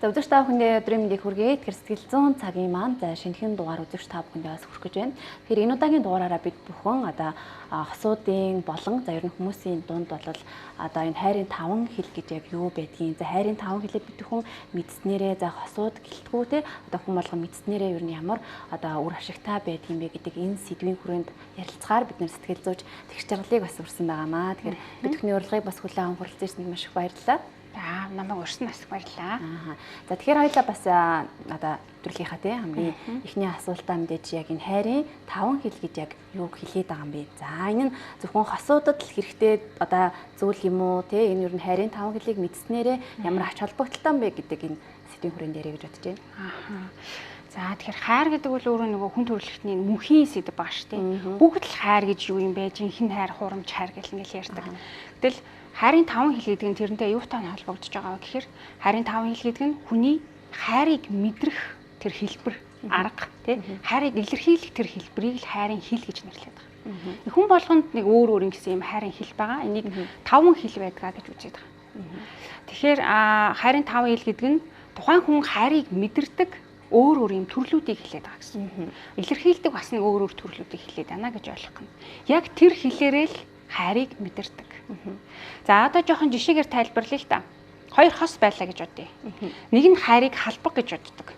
За, үзэгч та бүхэндээ өдрийн мэндийг хүргэе. Тэгэхээр сэтгэл зүйн цагийн маань за шинэхэн дугаар үзэгч та бүхэндээ бас хүрэх гэж байна. Тэгэхээр энэ удаагийн дугаараараа бид бүхэн одоо хосуудын болон за ер нь хүмүүсийн дунд бол одоо энэ хайрын таван хэл гэж яг юу байдгийг, за хайрын таван хэлээ бид бүхэн мэдснээрээ, за хосууд гэлтгүү те, одоо хүн болгон мэдснээрээ ер нь ямар одоо үр ашигтай байдгийг бэ гэдэг энэ сэдвийн хүрээнд ярилцахаар бид нар сэтгэл зүйч Тэгш Жаргалыг бас урьсан байгаамаа. Тэгэхээр бид бүхний урилгыг бас хүлээн аван хүрэлцэн ирсэнд маш их баярлалаа. За, намайг урьсан бас их баярлалаа. За, тэгэхээр хоёлаа бас одоо төрлийнхаа тий хамгийн эхний асуултаа мэдээж яг энэ хайрын таван хэл гэж яг юуг хэлээд байгаа юм бэ? За, энэ нь зөвхөн хосуудад л хэрэгтэй одоо зүйл юм уу тий, энэ ер нь хайрын таван хэлийг мэдснээрээ ямар ач холбогдолтой юм бэ гэдэг энэ сэдвийн хүрээнд яриа гэж бодож байна. За, тэгэхээр хайр гэдэг бол өөрөө нөгөө хүн төрөлхтний мөнхийн сэдэв байгаа шүү дээ. Бүгд л хайр гэж юу юм бэ? Жинхэнэ хайр, хурамч хайр гэл ингээл ярьдаг. Гэтэл хайрын таван хэл гэдэг нь тэрнтэй юутай нь холбогдож байгаа вэ гэхээр хайрын таван хэл гэдэг нь хүний хайрыг мэдрэх тэр хэлбэр, арга тий, хайрыг илэрхийлэх тэр хэлбэрийг л хайрын хэл гэж нэрлэдэг байгаа. Хүн болгонд нэг өөр өөр ингэсэн юм хайрын хэл байгаа. Энийг таван хэл байдгаа гэж үзээд байгаа. Тэгэхээр хайрын таван хэл гэдэг нь тухайн хүн хайрыг мэдэрдэг өөр өөр юм төрлүүдийг хэлээд байгаа гэсэн. Илэрхийлдэг бас нэг өөр өөр төрлүүдийг хэлээд байна гэж ойлгох нь. Яг тэр хэлээрээ л хайрыг мэдэрдэг. За, одоо жоохон жишээгээр тайлбарлая л та. Хоёр хос байлаа гэж бодъё. Нэг нь хайрыг халбаг гэж боддог.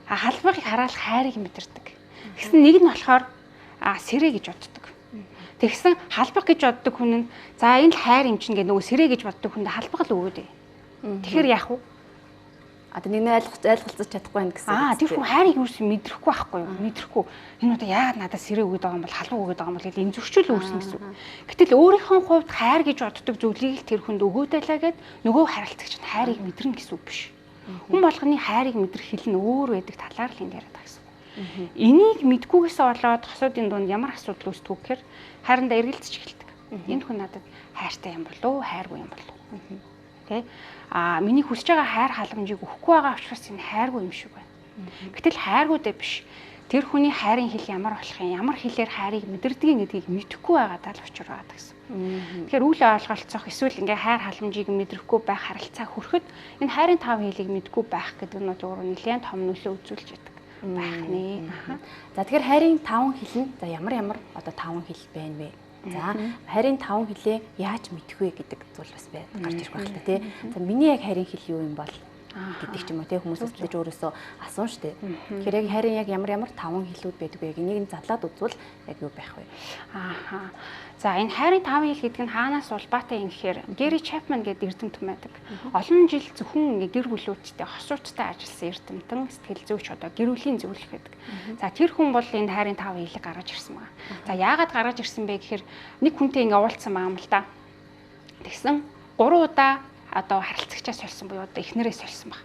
Халбагийг хараад хайрыг мэдэрдэг. Тэгсэн нэг нь болохоор сэрэ гэж боддог. Тэгсэн халбаг гэж боддог хүн нь за энэ л хайр юм чинь гэх нөгөө сэрэ гэж боддог хүнд халбаг л өгөөд. Тэгэхээр яах вэ? Одоо нэг нь ойлголцож чадахгүй байна гэсэн. Тэр хүн хайрыг юус мэдрэхгүй байхгүй юу? Мэдрэхгүй. Энэ одоо яагаад надад сэрэ өгöd байгаа юм бол, халбаг өгöd байгаа юм бол гэж энэ зөрчил үүснэ гэсэн үг. Гэтэл өөрийнхөө хувьд хайр гэж боддог зүйлийг л тэр хүнд өгөөдөлаа гэд нөгөө харилцагч нь хайрыг мэдэрнэ гэсэн үг биш. Хүн болгоны хайрыг мэдрэх хэл нь өөр байдаг талаар л энд яриад байгаа гэсэн үг. Энийг мэдгүйгээсээ болоод хосуудын дунд ямар асуудал үүсдэг вэ гэхээр хайрандаа эргэлзэж эхэлдэг. Энэ хүн надад хайртай юм болов уу, хайргүй юм болов уу? Тэ? Миний хүсэж байгаа хайр халамжийг өгөхгүй байгаа учраас энэ хайргүй юм шиг байна. Гэтэл хайргүйдээ биш. Тэр хүний хайрын хэл ямар болох юм, ямар хэлээр хайрыг мэдэрдгийг гэдгийг мэдэхгүй байгаадаа л учир байгаа гэсэн. Тэгэхээр үл ойлголцох эсвэл ингээ хайр халамжийг мэдрэхгүй байх харилцаа хөрөхөд энэ хайрын тав хэлийг мэдгүй байх гэдэг нь бол өөрөө нэлээд том нөлөө үзүүлж яадаг байх нэ. За, тэгэхээр хайрын таван хэл нь за ямар ямар одоо таван хэл байна вэ? За, хайрын таван хэлээ яаж мэдэх вэ гэдэг зүйл бас гарч ирэх байх л та тий. За, миний яг хайрын хэл юу юм бол гэдэг ч юм уу тий, хүмүүс өсөлж өөрөөсөө асуун штэ. Тэгэхээр яг хайрын яг ямар ямар таван хэлүүд байдаг вэ? Энийг нь задлаад үзвэл яг юу байх вэ? За, энэ хайрын таван хэл гэдэг нь хаанаас улбаатай юм гэхээр Гэри Чапман гэдэг эрдэмтэн байдаг. Олон жил зөвхөн ингээ гэр бүлүүдтэй, хосуудтай ажилласан эрдэмтэн, сэтгэл зүйч, одоо гэр бүлийн зөвлөх байдаг. За, тэр хүн бол энэ хайрын таван хэлийг гаргаж ирсэн байна. За, яагаад гаргаж ирсэн бэ гэхээр нэг хүнтэй ингээ уулзсан байгаа юм л да. Тэгсэн 3 удаа одоо харилцагчаа сольсон буюу одоо эхнэрээ сольсон баг.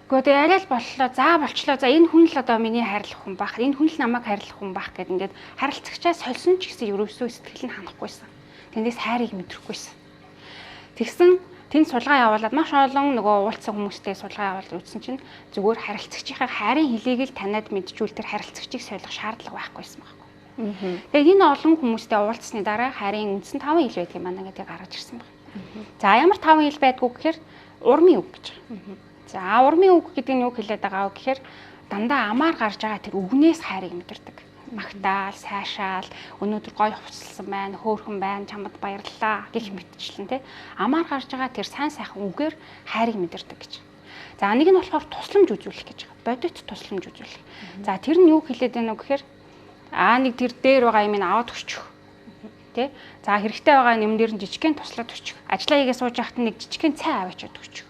Гэхдээ тэгээ арай л боллоо. За, болчлоо. За, энэ хүн л одоо миний хайрлах хүн байх. Энэ хүн л намайг хайрлах хүн байх гэд ингээд харилцагчаа сольсон ч гэсэн ерөөсөө сэтгэл нь ханахгүйсэн. Тэндээс хайрыг мэдрэхгүйсэн. Тэгсэн тэнд сулгаа явуулаад маш олон нөгөө уулзсан хүмүүстэй сулгаа явуулаад үзсэн чинь зүгээр харилцагчийнхаа хайрын хэлийг л таниад мэдчихвэл тэр харилцагчийг солих шаардлага байхгүйсэн байхгүй. Тэгээд энэ олон хүмүүстэй уулзсны дараа хайрын үндсэн таван хэл байдаг юм байна гэдгийг гаргаж ирсэн байна. За, ямар таван хэл байдгүй гэхээр урмын үг гэж байгаа. За, урмын үг гэдэг нь юу хэлээд байгаа вэ гэхээр дандаа амаар гарч байгаа тэр үгнээс хайрыг мэдэрдэг. Магтаал, сайшаал, өнөөдөр гоё хувцалсан байна, хөөрхөн байна, чамд баярлалаа гэх мэтчлэн тий. Амаар гарч байгаа тэр сайн сайхан үгээр хайрыг мэдэрдэг гэж. За, нэг нь болохоор тусламж үзүүлэх гэж байгаа. Бодит тусламж үзүүлэх. За, тэр нь юу хэлээд байна вэ гэхээр нэг тэр дээр байгаа юм ин аваад өччих. Тэ? За, хэрэгтэй байгаа юм дээр нь жижигхэн туслаад өччих. Ажлаа хийгээ сууж байхад нэг жижигхэн цай аваачаад өччих.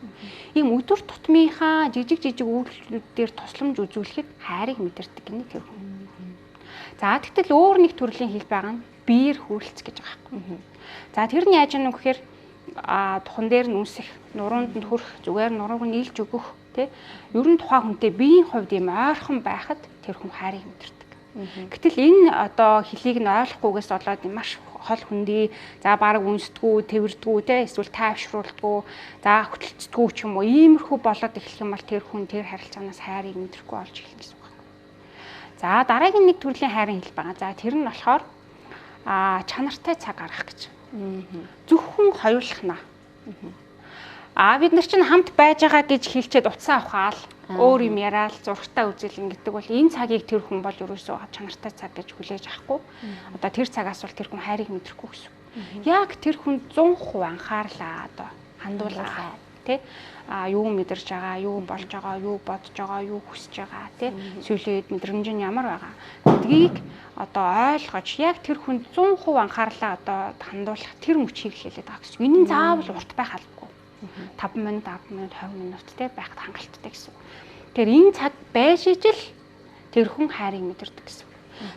Ийм өдөр тутмынхаа жижиг жижиг үйлдэлүүд дээр тусламж үзүүлэхэд хайрыг мэдэрдэг гэнэ тэр хүн. За, тэгтэл өөр нэг төрлийн хэл байгаа нь биеэр хүрэлцэх гэж байгаа байхгүй. За, тэр нь яаж юм гэхээр тухан дээр нь үнсэх, нуруунд нь хөрөх, зүгээр нурууг нь нийлж өгөх, тэ? Ер нь тухайн хүнтэй биеийн хувьд ийм ойрхон байхад тэр хүн хайрыг мэдэрдэг. Гэтэл энэ одоо хэлийг нь ойлгохгүйгээс болоод маш хол хүндий, за бараг үнсдэггүй, тэрвэрдэггүй, тэ, эсвэл тайвшруулдаггүй, за хөтөлцдөггүй ч юм уу, иймэрхүү болоод эхлэх юм бол тэр хүн тэр харилцаанаас хайрыг мэдрэхгүй болж эхэлнэ гэсэн үг байна. За, дараагийн нэг төрлийн хайрын хэл байгаа. За, тэр нь болохоор чанартай цаг гаргах гэж. Зөвхөн хоёулахна. Бид нар чинь хамт байж байгаа гэж хэлчихэд утсаа авахаал, өөр юм яриад, зурагтаа үзэл ингэдэг бол энэ цагийг тэр хүн бол ерөөсөө чанартай цаг гэж хүлээж авахгүй. Одоо тэр цагаас бол тэр хүн хайрыг мэдрэхгүй гэсэн. Яг тэр хүн 100% анхаарлаа одоо хандуулаа, тий? Юу мэдэрч байгаа, юу болж байгаа, юу бодож байгаа, юу хүсэж байгаа, тий? Сүүлийн үед мэдрэмж нь ямар байгаа гэдгийг одоо ойлгож яг тэр хүн 100% анхаарлаа одоо хандуулах тэр мөчийг хэлээд байгаа гэсэн. Энэ нь заавал урт байх албагүй. 5 минут, 10 минут, 20 минут тий байхад хангалттай гэсэн. Тэгэхээр энэ цаг байж ижил тэр хүн хайрыг мэдэрдэг гэсэн.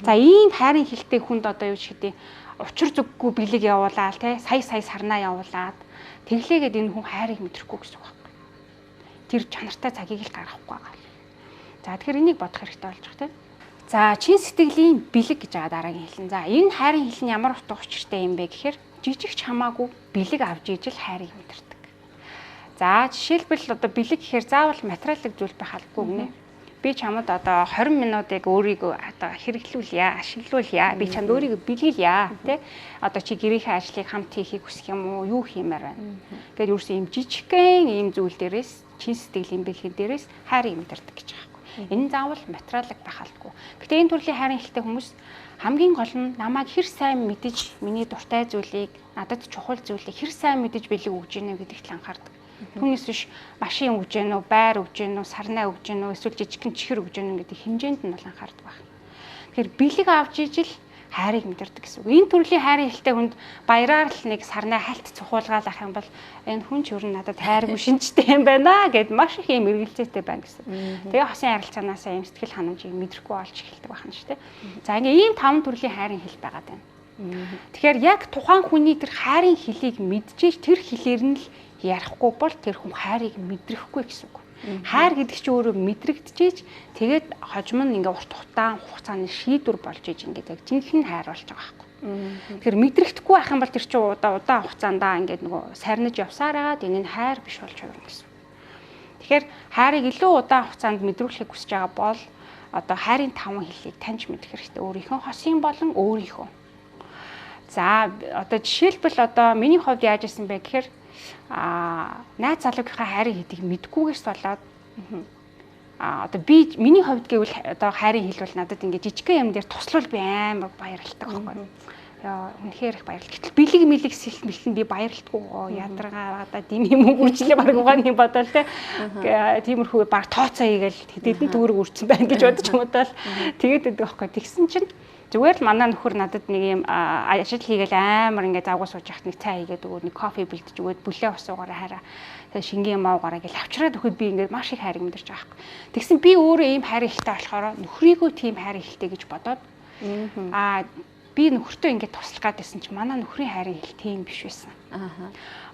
За ийм хайрын хилтэй хүнд одоо юу ч гэдэг учир зүггүй бэлэг явуулаад тий сая сая сарнаа явуулаад тэглээгээд энэ хүн хайрыг мэдрэхгүй гэсэн үг байхгүй. Тэр чанартай цагийг л гаргахгүй байгаа. За тэгэхээр энийг бодох хэрэгтэй болж байгаа тий. За чин сэтгэлийн бэлэг гэж байгаа дараагийн хэлэн. За энэ хайрын хэл нь ямар утга учиртай юм бэ гэхээр жижигч хамаагүй бэлэг авч ижил хайрыг мэдэрдэг. За жишээлбэл одоо бэлэг гэхээр заавал материалын зүйл байх албагүй гинэ. Би чамд одоо 20 минутыг өөрийгөө одоо хэрэглүүлье, ашиглуулъя. Би чамд өөрийгөө бэлгэлье, тий? Одоо чи гэрийнхээ ажлыг хамт хийхийг хүсэх юм уу? Юу хиймээр байна? Ингээд ерөөсөө юм жижигхэн ийм зүйл дээрээс чин сэтгэлийн бэлгэн дээрээс хайрыг мэдэрдэг гэж байгаа байхгүй. Энэ заавал материалыг байх албагүй. Гэтэ энэ төрлийн хайрын хэлтэй хүмүүс хамгийн гол нь намайг хэр сайн мэдэж, миний дуртай зүйлийг, надад чухал зүйлийг хэр сайн мэдэж бэлэг өгж гинэ гэдэгт л анхаардаг. Түүнээс биш машин өгж гэнэ үү, байр өгж гэнэ үү, сарнай өгж гэнэ үү, эсвэл жижигхэн чихэр өгж гэнэ гэдэг хэмжээнд нь бол анхаардаг байна. Тэгэхээр бэлэг авч ижил хайрыг мэдэрдэг гэсэн үг. Энэ төрлийн хайрын хэлтэй хүнд баяраар л нэг сарнай хальт цухуулгаал ах юм бол энэ хүн ч ер нь надад хайргүй шинжтэй юм байна гэд маш их юм эргэлзээтэй байна гэсэн. Тэгээ хосын харилцаанаасаа юм сэтгэл ханамжийг мэдрэхгүй олж эхэлдэг байна шүү дээ. За ингээ ийм таван төрлийн хайрын хэл байгаад байна. Тэгэхээр яг тухайн хүний тэр хайрын хэлийг мэдчихэж тэр хэлээр нь л ярихгүй бол тэр хүн хайрыг мэдрэхгүй гэсэн үг. Хайр гэдэг чинь өөрөө мэдрэгдчихэж тэгээд хожим нь ингээ урт удаан хугацааны шийдвэр болж иж ингээд яг жинхэнэ хайр болж байгаа байхгүй. Тэгэхээр мэдрэхдэггүй байх юм бол тэр чинь удаан хугацаанд ингээд нөгөө сарниж явсаар байгаад энэ нь хайр биш болж хувирна гэсэн. Тэгэхээр хайрыг илүү удаан хугацаанд мэдрүүлэхийг хүсэж байгаа бол одоо хайрын таван хэлийг таньж мэдэх хэрэгтэй. Өөрийнхөө хосын болон өөрийнхөө. За одоо жишээлбэл одоо миний хувьд яаж исэн бэ гэхээр найз залуугийнхаа хайрын хэлийг мэдгүйгээс болоод одоо би миний хувьд гэвэл одоо хайрын хэл бол надад ингээд жижигхэн юм дээр туслуул би амар баярлалдаг байхгүй. Яа үнэхээр их баярлалаа. Гэтэл бэлэг мэлэг сэлт мэлтэн би баярлалдаггүй. Ядаргаа одоо дим юм үржлээ баг угааны юм бодоол те. Тиймэрхүү баг тооцоо хийгээл тэдэд нь төгрөг үрцэн байна гэж бодож юм бодоол тэгээд байдаг байхгүй. Тэгсэн чинь зүгээр л манай нөхөр надад нэг юм ажил хийгээл амар ингээд завгүй сууж яхад нэг цай хийгээд өгөөд нэг кофе бэлдэж өгөөд бүлээ ус уугаараа хараа тэгээ шингийн мав гараа гэл авчраад өгөхөд би ингээд маш их хайрыг мэдэрч байгаа байхгүй. Тэгсэн би өөрөө ийм хайр ихтэй болохоор нөхрийгөө тийм хайр ихтэй гэж бодоод би нөхөртөө ингээд туслах гад байсан чинь манай нөхрийн хайрын хэл тийм биш байсан.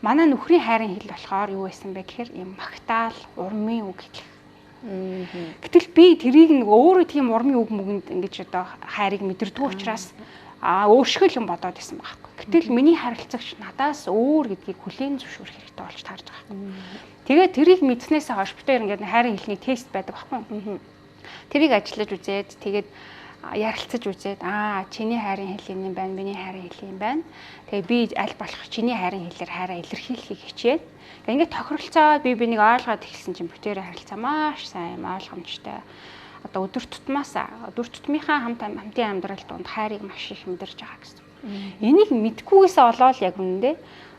Манай нөхрийн хайрын хэл болохоор юу байсан бэ гэхээр ийм магтаал, урмын үг хэлэх. Гэтэл би тэрийг нэг өөрөө тийм урмын үг мөгөнд ингэж одоо хайрыг мэдэрдэг учраас өөршгөл юм бодоод исэн байхгүй. Гэтэл миний харилцагч надаас өөр гэдгийг хүлээн зөвшөөрөх хэрэгтэй болж таарж байгаа байхгүй. Тэгээд тэрийг мэдснээсээ хойш бид хоёр ингээд хайрын хэлний тест байдаг байхгүй. Тэрийг ажиллаж үзээд тэгээд ярилцаж үзээд чиний хайрын хэл юм байна, миний хайрын хэл юм байна. Тэгээ би аль болох чиний хайрын хэлээр хайраа илэрхийлэхийг хичээн. Тэгээ ингээд тохиролцоод би бинийг ойлгоод эхэлсэн чинь бүтээрээ харилцаа маш сайн ойлгомжтой. Одоо өдөр тутмынхаа хамтын амьдрал донд хайрыг маш их мэдэрч байгаа гэсэн. Энийг мэдгүйгээсээ олоод яг үнэндээ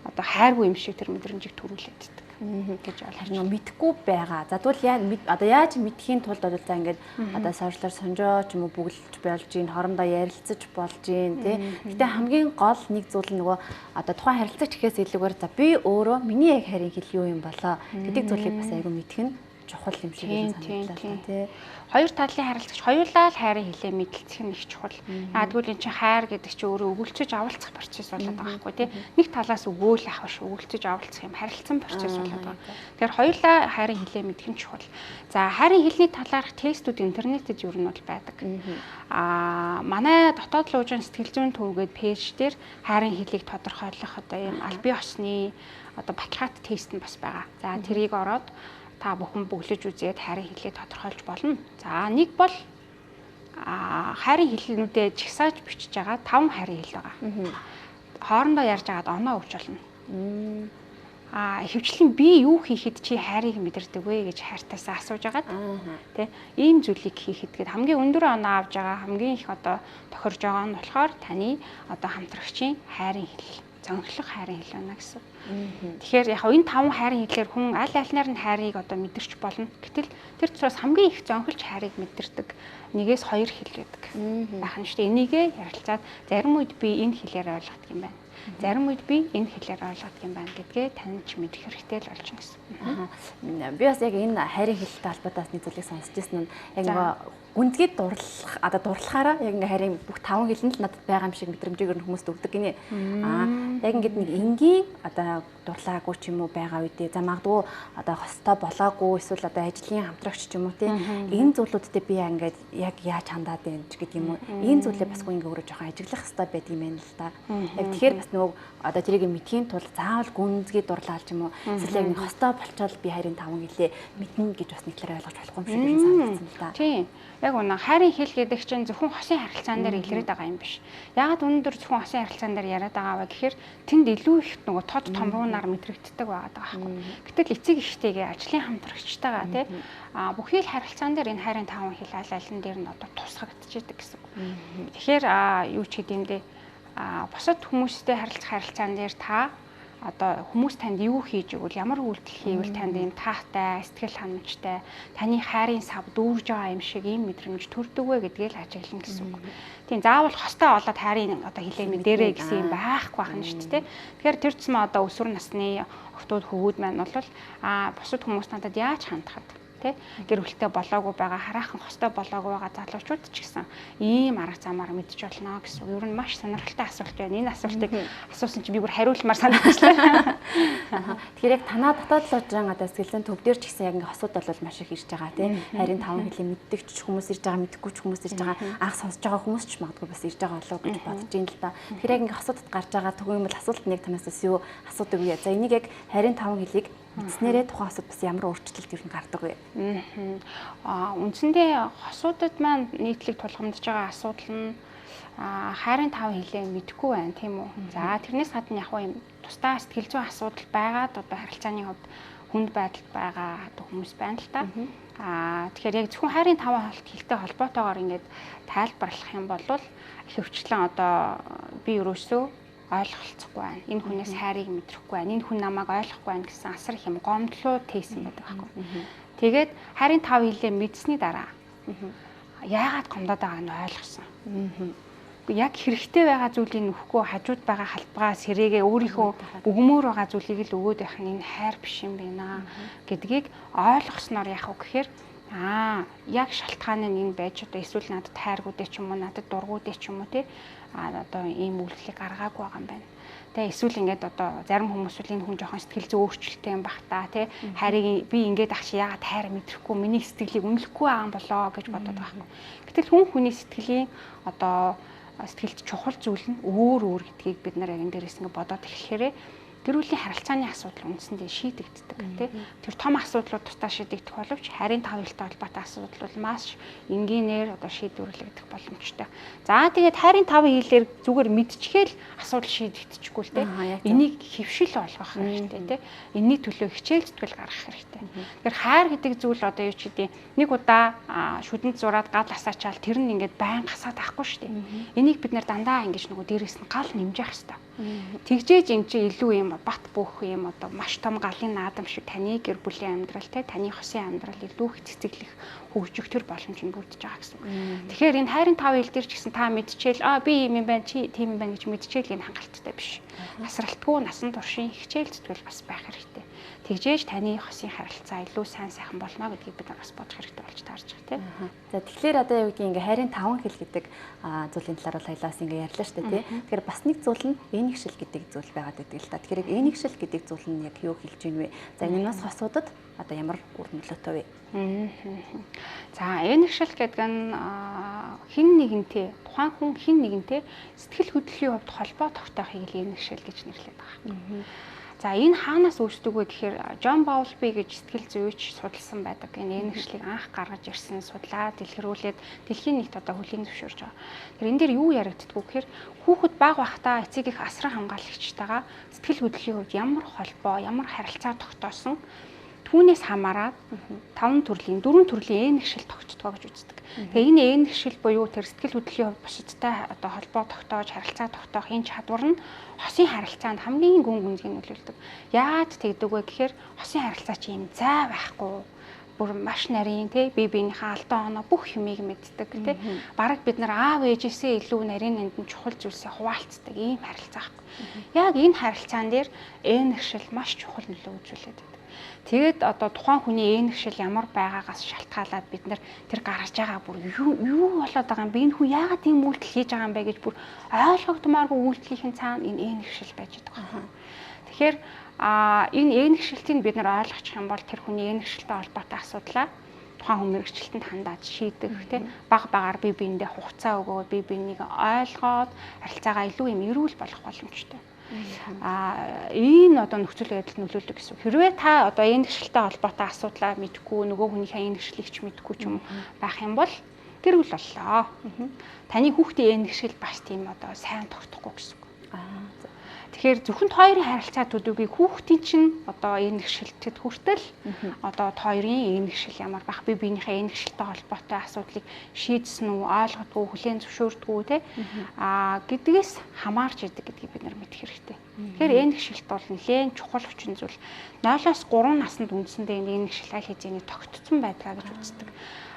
одоо хайргүй юм шиг тэр мэдрэмжийг төрүүлээд байдаг гэж ойлгож байна. Мэдхгүй байгаа. За тэгвэл одоо яаж мэдхийн тулд бол за ингээд одоо сошиалар сонжоо ч юм уу бүглэж болж гин, хоорондоо ярилцаж болж гин тий. Гэтэ хамгийн гол нэг зүйл нь нөгөө одоо тухайн харилцагч гэхээс илүүгээр за би өөрөө миний яг хайрын хэл юу юм болоо гэдэг зүйлийг бас айгүй мэдэх нь чухал юм шиг санагдлаа тий. Хоёр талын харилцагч хоёулаа л хайрын хэлээ мэдлцэх нь их чухал. Тэгвэл эн чинь хайр гэдэг чинь өөрөө өгөлцөж авалцах процесс болоод байгаа байхгүй тий. Нэг талаас өгөөл авах биш, өгөлцөж авалцах юм харилцан процесс болоод байгаа. Тэгэхээр хоёулаа хайрын хэлээ мэдэх нь чухал. За хайрын хэлний талаарх тестүүд интернетэд ер нь бол байдаг. Манай дотоод луужин сэтгэл зүйн төв гээд пэйж дээр хайрын хэлийг тодорхойлох одоо ийм аль бие усны одоо баталгаат тест нь бас байгаа. За тэрийг ороод та бүхэн бөглөж үзээд хайрын хэлээ тодорхойлж болно. За нэг бол хайрын хэлнүүдээ жагсааж бичиж байгаа 5 хайрын хэл байгаа. Хоорондоо ярьж байгаад оноо өгч болно. Ихэвчлэн би юу хийхэд чи хайрыг мэдэрдэг вэ гэж хайртаасаа асууж агаад тий ийм зүйлийг хийхэд гээд хамгийн өндөр оноо авж байгаа, хамгийн их одоо тохирж байгаа нь болохоор таны одоо хамтрагчийн хайрын хэл, зөнхлөх хайрын хэл байна гэсэн. Тэгэхээр яг энэ таван хайрын хэлээр хүн аль альнаар нь хайрыг одоо мэдэрч болно. Гэтэл тэр дотроос хамгийн их зөнхөлж хайрыг мэдэрдэг нэгээс хоёр хэл байдаг. Байх нь шүү дээ. Энийгээ ярилцаад зарим үед би энэ хэлээр ойлгодог юм байна. Зарим үед би энэ хэлээр ойлгодог юм байна гэдгээ тань ч мэдэх хэрэгтэй л болж байна гэсэн. Би бас яг энэ хайрын хэлтэй холбоотой нэг зүйлийг сонсч ирсэн нь яг нөгөө гүнзгий дурлах одоо дурлахаараа яг ингээ хайрын бүх таван хэл нь л надад байгаа юм шиг мэдрэмжийг ер нь хүмүүст өгдөг гинэ. Яг ингээд нэг энгийн одоо дурлаагүй ч юм уу байгаа үедээ за магадгүй одоо хостой болоогүй эсвэл одоо ажлын хамтрагч ч юм уу тий энэ зүйлүүдтэй би ингээд яг яаж хандаад байна ч гэдэг юм уу, энэ зүйлээ бас хүн ингээ өөрөө жоохон ажиглах хэрэгтэй байдаг юм байна л да. Яг тэгэхээр бас нөгөө одоо тэрийг мэдхийн тулд заавал гүнзгий дурлаал ч юм уу эсвэл яг нэг хостой болчоод би хайрын таван хэлээ мэднэ гэж бас нэг талаар ойлгож болохгүй юм шиг санагдсан л да. Тийм. Яг үнэ хайрын хэл гэдэг чинь зөвхөн хосын харилцаан дээр илрээд байгаа юм биш. Яагаад өнөөдөр зөвхөн хосын харилцаан дээр яриад байгаа вэ гэхээр тэнд илүү их нөгөө тод томруунаар мэдрэгддэг байгаад байгаа байхгүй. Гэтэл эцэг эхтэйгээ ажлын хамтрагчтайгаа тий бүхий л харилцаан дээр энэ хайрын таван хэл аль алин дээр нь одоо тусгагдчихэдэг гэсэн. Тэгэхээр юу ч гэдэм дээ бусад хүмүүстэй харилцах харилцаан дээр та одоо хүмүүс танд юу хийж өгвөл, ямар үйлдэл хийвэл танд ийм таатай, сэтгэл ханамжтай, таны хайрын сав дүүрж байгаа юм шиг ийм мэдрэмж төрдөг вэ гэдгийг л ажиглана гэсэн үг. Тийм, заавал хостой болоод хайрын одоо хилээ мэдэрээ гэсэн юм байхгүй байна шүү дээ. Тэгэхээр тэр тусмаа одоо өсвөр насны охтууд хөвгүүд маань бол бусад хүмүүс надад яаж хандахад тий гэр бүлтэй болоогүй байгаа, хараахан хостой болоогүй байгаа залуучууд ч гэсэн ийм арга замаар мэдж болно гэсэн. Ер нь маш сонирхолтой асуулт байна. Энэ асуултыг асуусан чинь би бүр хариулмаар санагдчихлаа. Тэгэхээр яг танаа дотоод лужин одоо сэтгэл зүйн төв дээр ч гэсэн яг ингээ хосууд бол маш их ирж байгаа тий. Харин таван хэлийг мэддэг ч хүмүүс ирж байгаа, мэдэхгүй ч хүмүүс ирж байгаа, анх сонсож байгаа хүмүүс ч магадгүй бас ирж байгаа болов гэж бодож байна л да. Тэгэхээр яг ингээ хосуудад гарч байгаа түгээн бол асуулт нэг танаас бас юу асуудаг вэ? За энийг яг харин таван хэлийг мэдснээрээ тухайн хосууд бас ямар өөрчлөлт ер нь гардаг вэ? Үндсэндээ хосуудад маань нийтлэг тулгамдж байгаа асуудал нь хайрын таван хэлээ мэдэхгүй байна тийм үү? За тэрнээс гадна яг юм тусдаа сэтгэл зүйн асуудал байгаад одоо харилцааны хувьд хүнд байдалд байгаа одоо хүмүүс байна л та. Тэгэхээр яг зөвхөн хайрын таван хэлтэй холбоотойгоор ингээд тайлбарлах юм бол ихэвчлэн одоо би ерөөсөө ойлголцохгүй байна. Энэ хүнээс хайрыг мэдрэхгүй байна. Энэ хүн намайг ойлгохгүй байна гэсэн асар их юм гомдлоо тээсэн байдаг байхгүй. Тэгээд хайрын тав хэлээ мэдсэний дараа яагаад гомдоод байгааг нь ойлгосон. Яг хэрэгтэй байгаа зүйлийг нөхгүй хажууд байгаа халбгаа сэрээгээ өөрийнхөө өгмөр байгаа зүйлийг л өгөөд байх нь энэ хайр биш юм байна гэдгийг ойлгосноор яах вэ гэхээр яг шалтгаан нь энэ байж одоо эсвэл надад хайргуудээ ч юм уу надад дургуудээ ч юм уу тий одоо ийм үйлдэлийг гаргаагүй байгаа юм байна. Тэ эсвэл ингээд одоо зарим хүмүүс бол энэ хүн жоохон сэтгэл зүйн өөрчлөлттэй юм бах та тий хайрыг би ингээд ах чи яагаад хайр мэдрэхгүй миний сэтгэлийг үнэлэхгүй байгаа юм болоо гэж бодод байгаа юм. Гэтэл хүн хүний сэтгэлийн одоо сэтгэлд чухал зүйл нь өөр өөр гэдгийг бид нар яг энэ дээрээс ингээд бодоод эхлэхээрээ гэр бүлийн харилцааны асуудал үндсэндээ шийдэгддэг тий. Тэр том асуудлууд тусдаа шийдэгдэх боловч хайрын тав хэлтэй холбоотой асуудал бол маш энгийнээр одоо шийдвэрлэгдэх боломжтой. За тэгээд хайрын тав хэлээр зүгээр мэдчихэл асуудал шийдэгдэчихгүй л тий. Энийг хэвшил болгох хэрэгтэй тий. Энэний төлөө хичээл зүтгэл гаргах хэрэгтэй. Тэгэхээр хайр гэдэг зүйл одоо юу ч гэдэг нэг удаа шүдэнд зураад гал асаачаал тэр нь ингээд байн гасаад авахгүй шүү дээ. Энийг бид нэр дандаа ингэж нөгөө дээрээс нь гал нэмж явах хэрэгтэй. Тэгжээж эн чинь илүү юм бат бөөх юм одоо маш том галын наадам шиг таны гэр бүлийн амьдрал те таны хосын амьдрал илүү их цэцэглэх хөгжих төр боломж нь бүрдэж байгаа гэсэн. Тэгэхээр энэ хайрын тав хэл дээр ч гэсэн та мэдчихэл би ийм юм байна чи тийм юм байна гэж мэдчихэл энэ хангалттай биш. Насралтгүй насан туршийн хичээл зүтгэл бас байх хэрэгтэй. Тэгжээж таны хосын харилцаа илүү сайн сайхан болно гэдгийг бид нар бас бодох хэрэгтэй болж таарч байгаа тийм. За тэгэхээр одоо юу гэдгийг ингээ хайрын таван хэл гэдэг зүйлийн талаар бол хоёлаас ингээ ярьлаа шүү дээ тий. Тэгэхээр бас нэг зүйл нь энэгшил гэдэг зүйл байгаад байдаг л та. Тэгэхээр энэгшил гэдэг зүйл нь яг юу хэлж ийн вэ? За энэ нас хосуудад одоо ямар үр нөлөөтэй вэ? За, энэгшил гэдэг нь хэн нэгэнтэй, тухайн хүн хэн нэгэнтэй сэтгэл хөдлөлийн хувьд холбоо тогтоохыг л энэгшил гэж нэрлэдэг байгаа. За, энэ хаанаас үүсдэг вэ гэхээр Джон Баулби гэж сэтгэл зүйч судалсан байдаг. Энэ энэгшлийг анх гаргаж ирсэн, судлаад дэлгэрүүлээд дэлхийн нийт одоо хүлээн зөвшөөрж байгаа. Тэр энэ дээр юу яригддаг вэ гэхээр хүүхэд бага байхдаа эцэг их асран хамгаалагчтайгаа сэтгэл хөдлөлийн хувьд ямар холбоо, ямар харилцаа тогтоосон түүнээс хамаарат 5 төрлийн, 4 төрлийн энэгшил тогтдгоо гэж үздэг. Тэгээ энэ энэгшил буюу тэр сэтгэл хөдлөлийн хувьд бусадтай одоо холбоо тогтоож, харилцаа тогтоох энэ чадвар нь хосын харилцаанд хамгийн гүн гүнзгий нөлөөлдөг. Яагаад тэгдэг вэ гэхээр хосын харилцаа чи юм зай байхгүй. Бүр маш нарийн тий бие биенийхээ алдаа оноо бүх юмыг мэддэг тий. Бараг бид нар аав ээжээсээ илүү нарийн нандин чухал зүйлсээ хуваалцдаг ийм харилцаа байхгүй. Яг энэ харилцаан дээр энэгшил маш чухал нөлөө үзүүлээд байдаг. Тэгээд одоо тухайн хүний энэгшил ямар байгаагаас шалтгаалаад бид нар тэр гаргаж байгаа бүр юу болоод байгаа юм бэ? Энэ хүн яагаад ийм үйлдэл хийж байгаа юм бэ гэж бүр ойлгогдмооргүй үйлдэлийнхэн цаана энэ энэгшил байж байгаа юм. Тэгэхээр энэ энэгшилтийг бид нар ойлгочих юм бол тэр хүний энэгшилтэй холбоотой асуудлаа тухайн хүн мэргэжилтэнд хандаад шийдэх тий баг багаар бие биендээ хугацаа өгөөд бие биенийг ойлгоод харилцаагаа илүү юм эрүүл болгох боломжтой. Энэ одоо нөхцөл байдалд нөлөөлдөг гэсэн. Хэрвээ та одоо энэгшилтэй холбоотой асуудлаа мэдэхгүй, нөгөө хүнийхээ энэгшлийг ч мэдэхгүй ч юм байх юм бол гэр бүл боллоо. Таны хүүхдийн энэгшил бас тийм одоо сайн тогтохгүй гэсэн үг. Тэгэхээр зөвхөн хоёрын харилцаа төдийгүй хүүхдийн чинь одоо энэгшилтэд хүртэл одоо хоёрын энэгшил ямар байх, бие биенийхээ энэгшилтэй холбоотой асуудлыг шийдсэн үү, ойлгодгүй, хүлээн зөвшөөрдгүү те гэдгээс хамаарч идэг гэдгийг бид нар мэдэх хэрэгтэй. Тэгэхээр энэгшилт бол нэлээд чухал хүчин зүйл. 0-оос 3 наснд үндсэндээ энэ энэгшил аль хэзээний тогтцсон байдгаа гэж үздэг.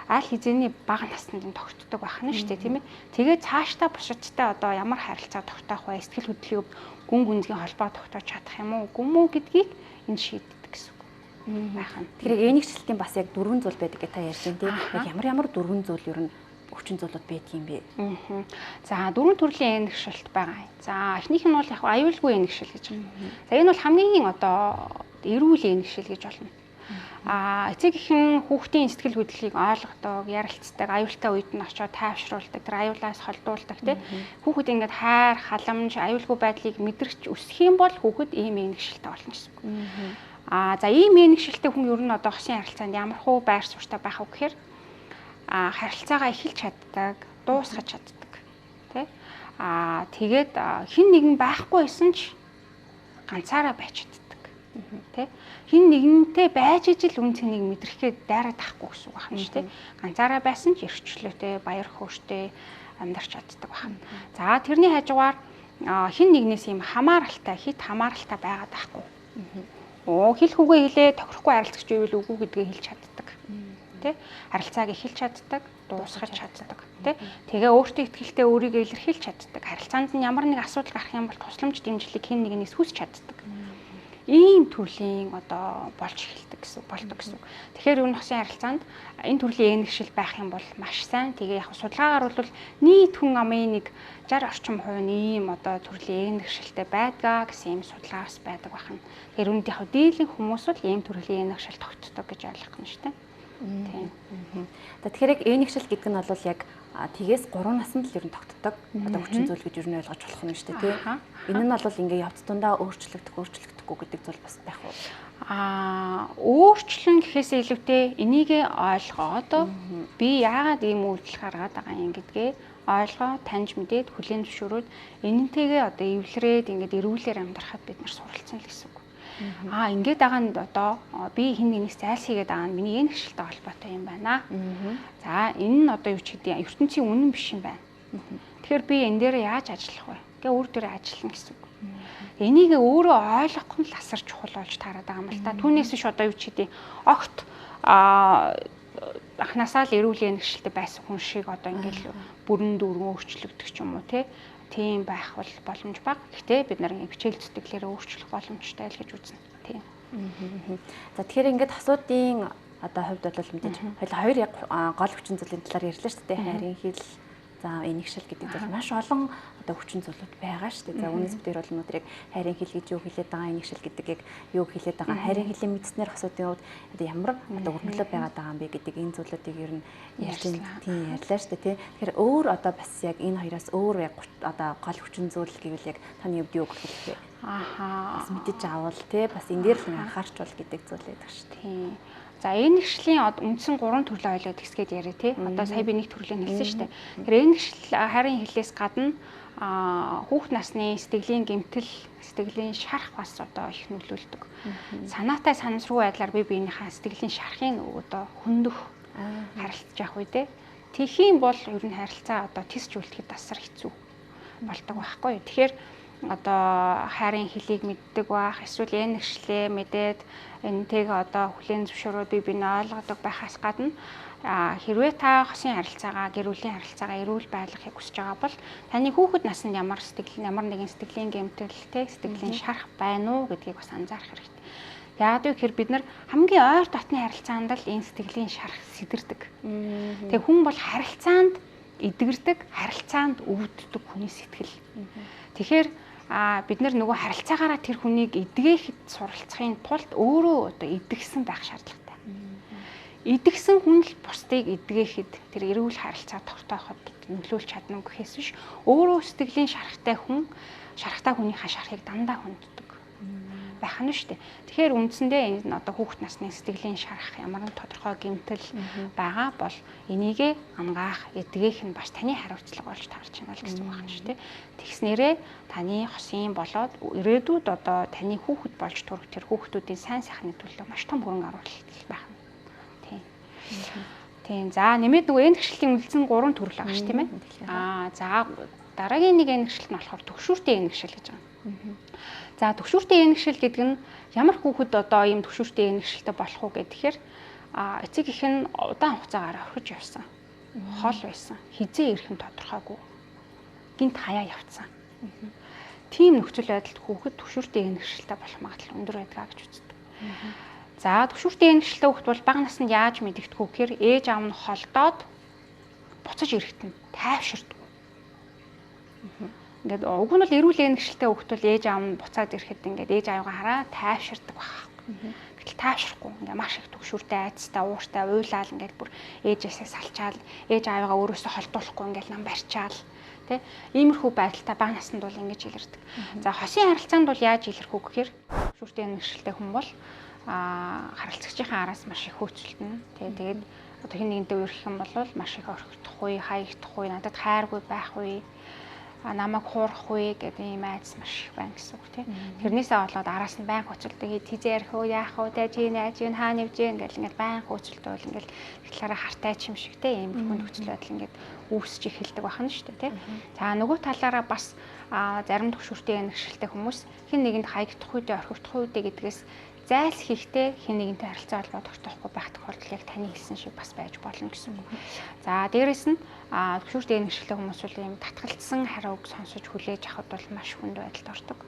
Аль хэзээний бага наснд энэ тогтдог байх нь шүү дээ, тийм ээ. Тэгээд цаашдаа бусадтай одоо ямар харилцаа тогтоох вэ? Сэтгэл хөдлөлийн хувьд гүн гүнзгий холбоо тогтоож чадах юм уу, үгүй мүү гэдгийг энэ шийддэг гэсэн үг байх нь. Тэгэхээр энэгшилтийн бас яг дөрвөн зүйл байдаг гэж та ярьж байна, тийм. Яг ямар ямар дөрвөн зүйл ер нь хүчин зүйлүүд байдаг юм бэ? За, дөрвөн төрлийн энэгшилт байгаа. За, эхнийх нь бол яг аюулгүй энэгшил гэж байна. За, энэ бол хамгийн одоо эрүүл энэгшил гэж болно. Эцэг эх нь хүүхдийн сэтгэл хөдлөлийг ойлгодог, ярилцдаг, аюултай үед нь очиод тайвшруулдаг, тэр аюулаас холдуулдаг тий. Хүүхэд ингээд хайр, халамж, аюулгүй байдлыг мэдэрч өсөх юм бол хүүхэд ийм энэгшилтэй болно гэсэн үг. За, ийм энэгшилтэй хүн ер нь одоо хосын харилцаанд ямар хуу байр суурьтай байх вэ гэхээр харилцаагаа эхэлж чаддаг, дуусгаж чаддаг тий. Тэгээд хэн нэгэн байхгүй байсан ч ганцаараа байж чаддаг. Тэ? Хин нэгэнтэй байж ижил үн цэнийг мэдрэхээ дайраад авахгүй гэсэн үг байна шүү дээ. Ганцаараа байсан ч эрхчлөөтэй, баяр хөөртэй амьдарч чаддаг байна. За, тэрний хажуугаар хин нэгнээс юм хамааралтай, хит хамааралтай байгаад авахгүй. Хэл хүүгээ хэлээ тохирохгүй харилцагч байвал үгүй гэдгээ хэлж чаддаг. Тэ? Харилцааг эхэлж чаддаг, дуусгаж чаддаг. Тэ? Тэгээ өөртөө ихтэй өөрийгөө илэрхийлж чаддаг. Харилцаанд нь ямар нэг асуудал гарах юм бол тусламж дэмжлэг хин нэгнээс хүсч чаддаг. Ийм төрлийн одоо болж эхэлдэг гэсэн болдог гэсэн. Тэгэхээр юу хосын харилцаанд энэ төрлийн энэгшил байх юм бол маш сайн. Тэгээ яг судалгаагаар бол нийт хүн амын нэг 60 орчим хувь нь ийм одоо төрлийн энэгшилтэй байдгаа гэсэн ийм судалгаа бас байдаг байна. Тэгэхээр үүнд яг дийлэн хүмүүс бол ийм төрлийн энэгшил тогтдог гэж ойлгох нь шүү дээ. Тийм. Тэгэхээр яг энэгшил гэдэг нь бол яг тэгээс 3 наснд л ер нь тогтдог. Одоо хүчин зүйл гэж ер нь ойлгож болох юм шүү дээ, тий. Энэ нь бол ингээ явц дундаа өөрчлөгдөхгүй гэдэг зүйл бас байх уу? Өөрчлөн гэхээсээ илүүтэй энийгээ ойлгоод би яагаад ийм үйлдэл гаргаад байгаа юм гэдгээ ойлгоо, таньж мэдээд, хүлээн зөвшөөрөөд энэнтэйгээ одоо эвлэрээд ингээд эрүүлэр амьдрахад бид нар суралцсан л гэсэн үг. Ингээд байгаа нь одоо би хэн нэгнээс зайлсхийгээд байгаа нь миний энэгшилтэй холбоотой юм байна. За, энэ нь одоо юу ч гэдэг ертөнцийн үнэн биш юм байна. Тэгэхээр би энэ дээр яаж ажиллах вэ? Ингээ өөр дээрээ ажиллана гэсэн үг. Энийг өөрөө ойлгох нь л асар чухал болж таарад байгаа юм л та. Түүнээс биш одоо юу ч гэдэг огт анхнаасаа л эрүүл энэгшилтэй байсан хүн шиг одоо ингээл бүрэн дүүрэн өөрчлөгдөх ч юм уу те. Тийм байх бол боломж бага. Гэхдээ бид нар хичээл зүтгэлээрээ өөрчлөх боломжтой л гэж үзнэ. Тийм. За, тэгэхээр ингээд хосуудын одоо хувьд бол мэдээж хоёр гол хүчин зүйлийн талаар ярьлаа шүү дээ. Хайрын хил, За энэгшил гэдэг зүйл маш олон одоо хүчин зүйлүүд байгаа шүү дээ. За үүнээс бид бол өнөөдөр яг хайрын хэл гэж юу хэлээд байгаа, энэгшил гэдэг яг юу хэлээд байгаа, хайрын хэлийн мэдснээр хосуудын хувьд одоо ямар одоо өргөнлөө байгаад байгаа юм бэ гэдэг энэ зүйлүүдийг ер нь ярьж тийм ярьлаа шүү дээ, тий. Тэгэхээр өөр одоо бас яг энэ хоёроос өөр яг одоо гол хүчин зүйл гэвэл яг таны хувьд юу гэх вэ? Ааха. Бас мэдэж авал тий, бас энэ дээр л анхаарч бол гэдэг зүйл байдаг шүү дээ. Тийм. За энэгшлийн үндсэн 3 төрлийн ойлоод гэсгээд яриа тий. Одоо сая би нэг төрлийн хэлсэн шүү дээ. Тэгэхээр энэгшил хайрын хэлээс гадна хүүхд насны сэтгэлийн гэмтэл, сэтгэлийн шарх бас одоо их нөлөөлдөг. Санаатай санамсаргүй байдлаар бие биенийхээ сэтгэлийн шархыг одоо хөндөх харилцаж явах үедээ тэгхийн бол ер нь харилцаа одоо тисч үлдэхэд асар хэцүү болдог байхгүй. Тэгэхээр одоо хайрын хэлийг мэддэг байх, эсвэл энэгшлээ мэдээд энэтэйг одоо хүлээн зөвшөөрөөд бие биенээ ойлгодог байхаас гадна хэрвээ та хосын харилцаагаа, гэр бүлийн харилцаагаа эрүүл байлгахыг хүсэж байгаа бол таны хүүхэд наснд ямар сэтгэл, ямар нэгэн сэтгэлийн гэмтэл, сэтгэлийн шарх байна уу гэдгийг бас анзаарах хэрэгтэй. Яагаад вэ гэхээр бид нар хамгийн ойр дотны харилцаанд л энэ сэтгэлийн шарх сэтэрдэг. Тэгээ хүн бол харилцаанд эдгэрдэг, харилцаанд өвддөг хүний сэтгэл. Тэгэхээр бид нар нөгөө харилцаагаараа тэр хүнийг эдгээхэд суралцахын тулд өөрөө одоо эдгсэн байх шаардлагатай. Эдгсэн хүн л бусдыг эдгээхэд тэр эрүүл харилцаа тогтооход нөлөөлж чадна гэхээс биш, өөрөө сэтгэлийн шархтай хүн шархтай хүнийхээ шархыг дандаа хүнддэг байх нь шүү дээ. Тэгэхээр үндсэндээ энэ одоо хүүхэд насны сэтгэлийн шарх ямар нэг тодорхой гэмтэл байгаа бол энийгээ ангаах, эдгээх нь бас таны хариуцлага болж таарч байна л гэсэн үг байна шүү дээ. Тэгснээрээ таны хосын болоод ирээдүйд одоо таны хүүхэд болж төрөх тэр хүүхдүүдийн сайн сайхны төлөө маш том хөрөнгө оруулалт байх нь. Тийм. Тийм. За нэмээд нөгөө энэгшлийн үндсэн 3 төрөл байгаа шүү, тийм ээ. За дараагийн нэг энэгшил нь болохоор төгшүүртэй энэгшил гэж байгаа. За төгшүүртэй энэгшил гэдэг нь ямар хүүхэд одоо ийм төгшүүртэй энэгшилтэй болох уу гэхээр эцэг эх нь удаан хугацаагаар орхиж явсан. Хол байсан. Хизээ ирэх нь тодорхойгүй. Гинт хаяа явцсан. Тийм нөхцөл байдалд хүүхэд төгшүүртэй энэгшилтэй болох магадлал өндөр байдгаа гэж үздэг. За төгшүүртэй энэгшилтэй хүүхэд бол бага наснд яаж мэдэгдэх вэ гэхээр ээж аав нь холдоод буцаж ирэхэд нь тайвширдаг. Ингээд уг нь бол эрүүл энэгшилтэй хүүхэд бол ээж аав нь буцаад ирэхэд ингээд ээж аавыгаа хараа тайвширдаг байх. Гэтэл тайвширахгүй ингээд маш их төгшүүртэй, айцтай, ууртай, уйлаал ингээд бүр ээжээсээ салчаал, ээж аавыгаа өөрөөсөө холдуулахгүй ингээд нам барьчаал тий. Иймэрхүү байдалтай бага наснд бол ингэж илэрдэг. За хосын харилцаанд бол яаж илэрх вэ гэхээр төгшүүртэй энэгшилтэй хүн бол харилцагчийнхаа араас маш их хөөцөлдөнө. Тий. Тэгээд одоо хэн нэгэнтэй үерхэх юм бол маш их орхигдохгүй, хаягдахгүй, надад хайргүй байх үе, намайг хуурах вэ гэдэг ийм айдас маш их байна гэсэн үг тийм. Тэрнээсээ болоод араас нь байн хөцөлдөг. Хизээ ярих үү, яах вэ, тэ чи яаж юм, хаана явж юм гэл ингээд байн хөцөлдөөл ингээд талаараа хартай ч юм шиг тийм иймэрхүү нөхцөл байдал ингээд үүсч эхэлдэг байна шүү дээ тийм. За нөгөө талаараа бас зарим төгшүүртэй энэгшилтэй хүмүүс хэн нэгэнд хаягдах үедээ, орхигдох үедээ гэдгээс зайлс хийхдээ хэн нэгэнтэй харилцаа холбоо тогтоохгүй байх тохиолдол яг таны хэлсэн шиг бас байж болно гэсэн үг. За дээрэс нь төгшүүртэй энэгшилтэй хүмүүс бол ийм татгалцсан хариуг сонсож хүлээж авахд бол маш хүнд байдалд ордог.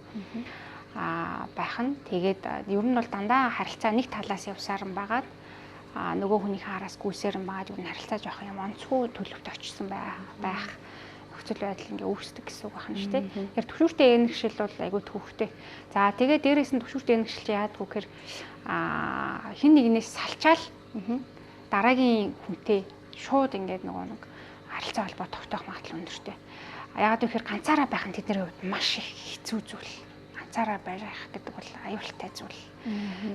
Байх нь тэгээд ер нь бол дандаа харилцаа нэг талаас явсаар нь байгаад нөгөө хүнийхээ араас гүйсээр нь байгаад ер нь харилцаа жоох юм онцгүй төлөвт очсон байх нөхцөл байдал ингээ үүсдэг гэсэн үг байна шүү дээ. Тэгэхээр төгшүүртэй энэгшил бол айгүй төвхтэй. За тэгээ дээрээс нь төгшүүртэй энэгшил чи яадгүй гэхээр хин нэгнээс салчаал дараагийн хүнтэй шууд ингээд нөгөө нэг харилцаа холбоо тогтоох магадлал өндөртэй. Яагаад гэхээр ганцаараа байх нь тэдний хувьд маш их хэцүү зүйл. Ганцаараа байх гэдэг бол аюултай зүйл.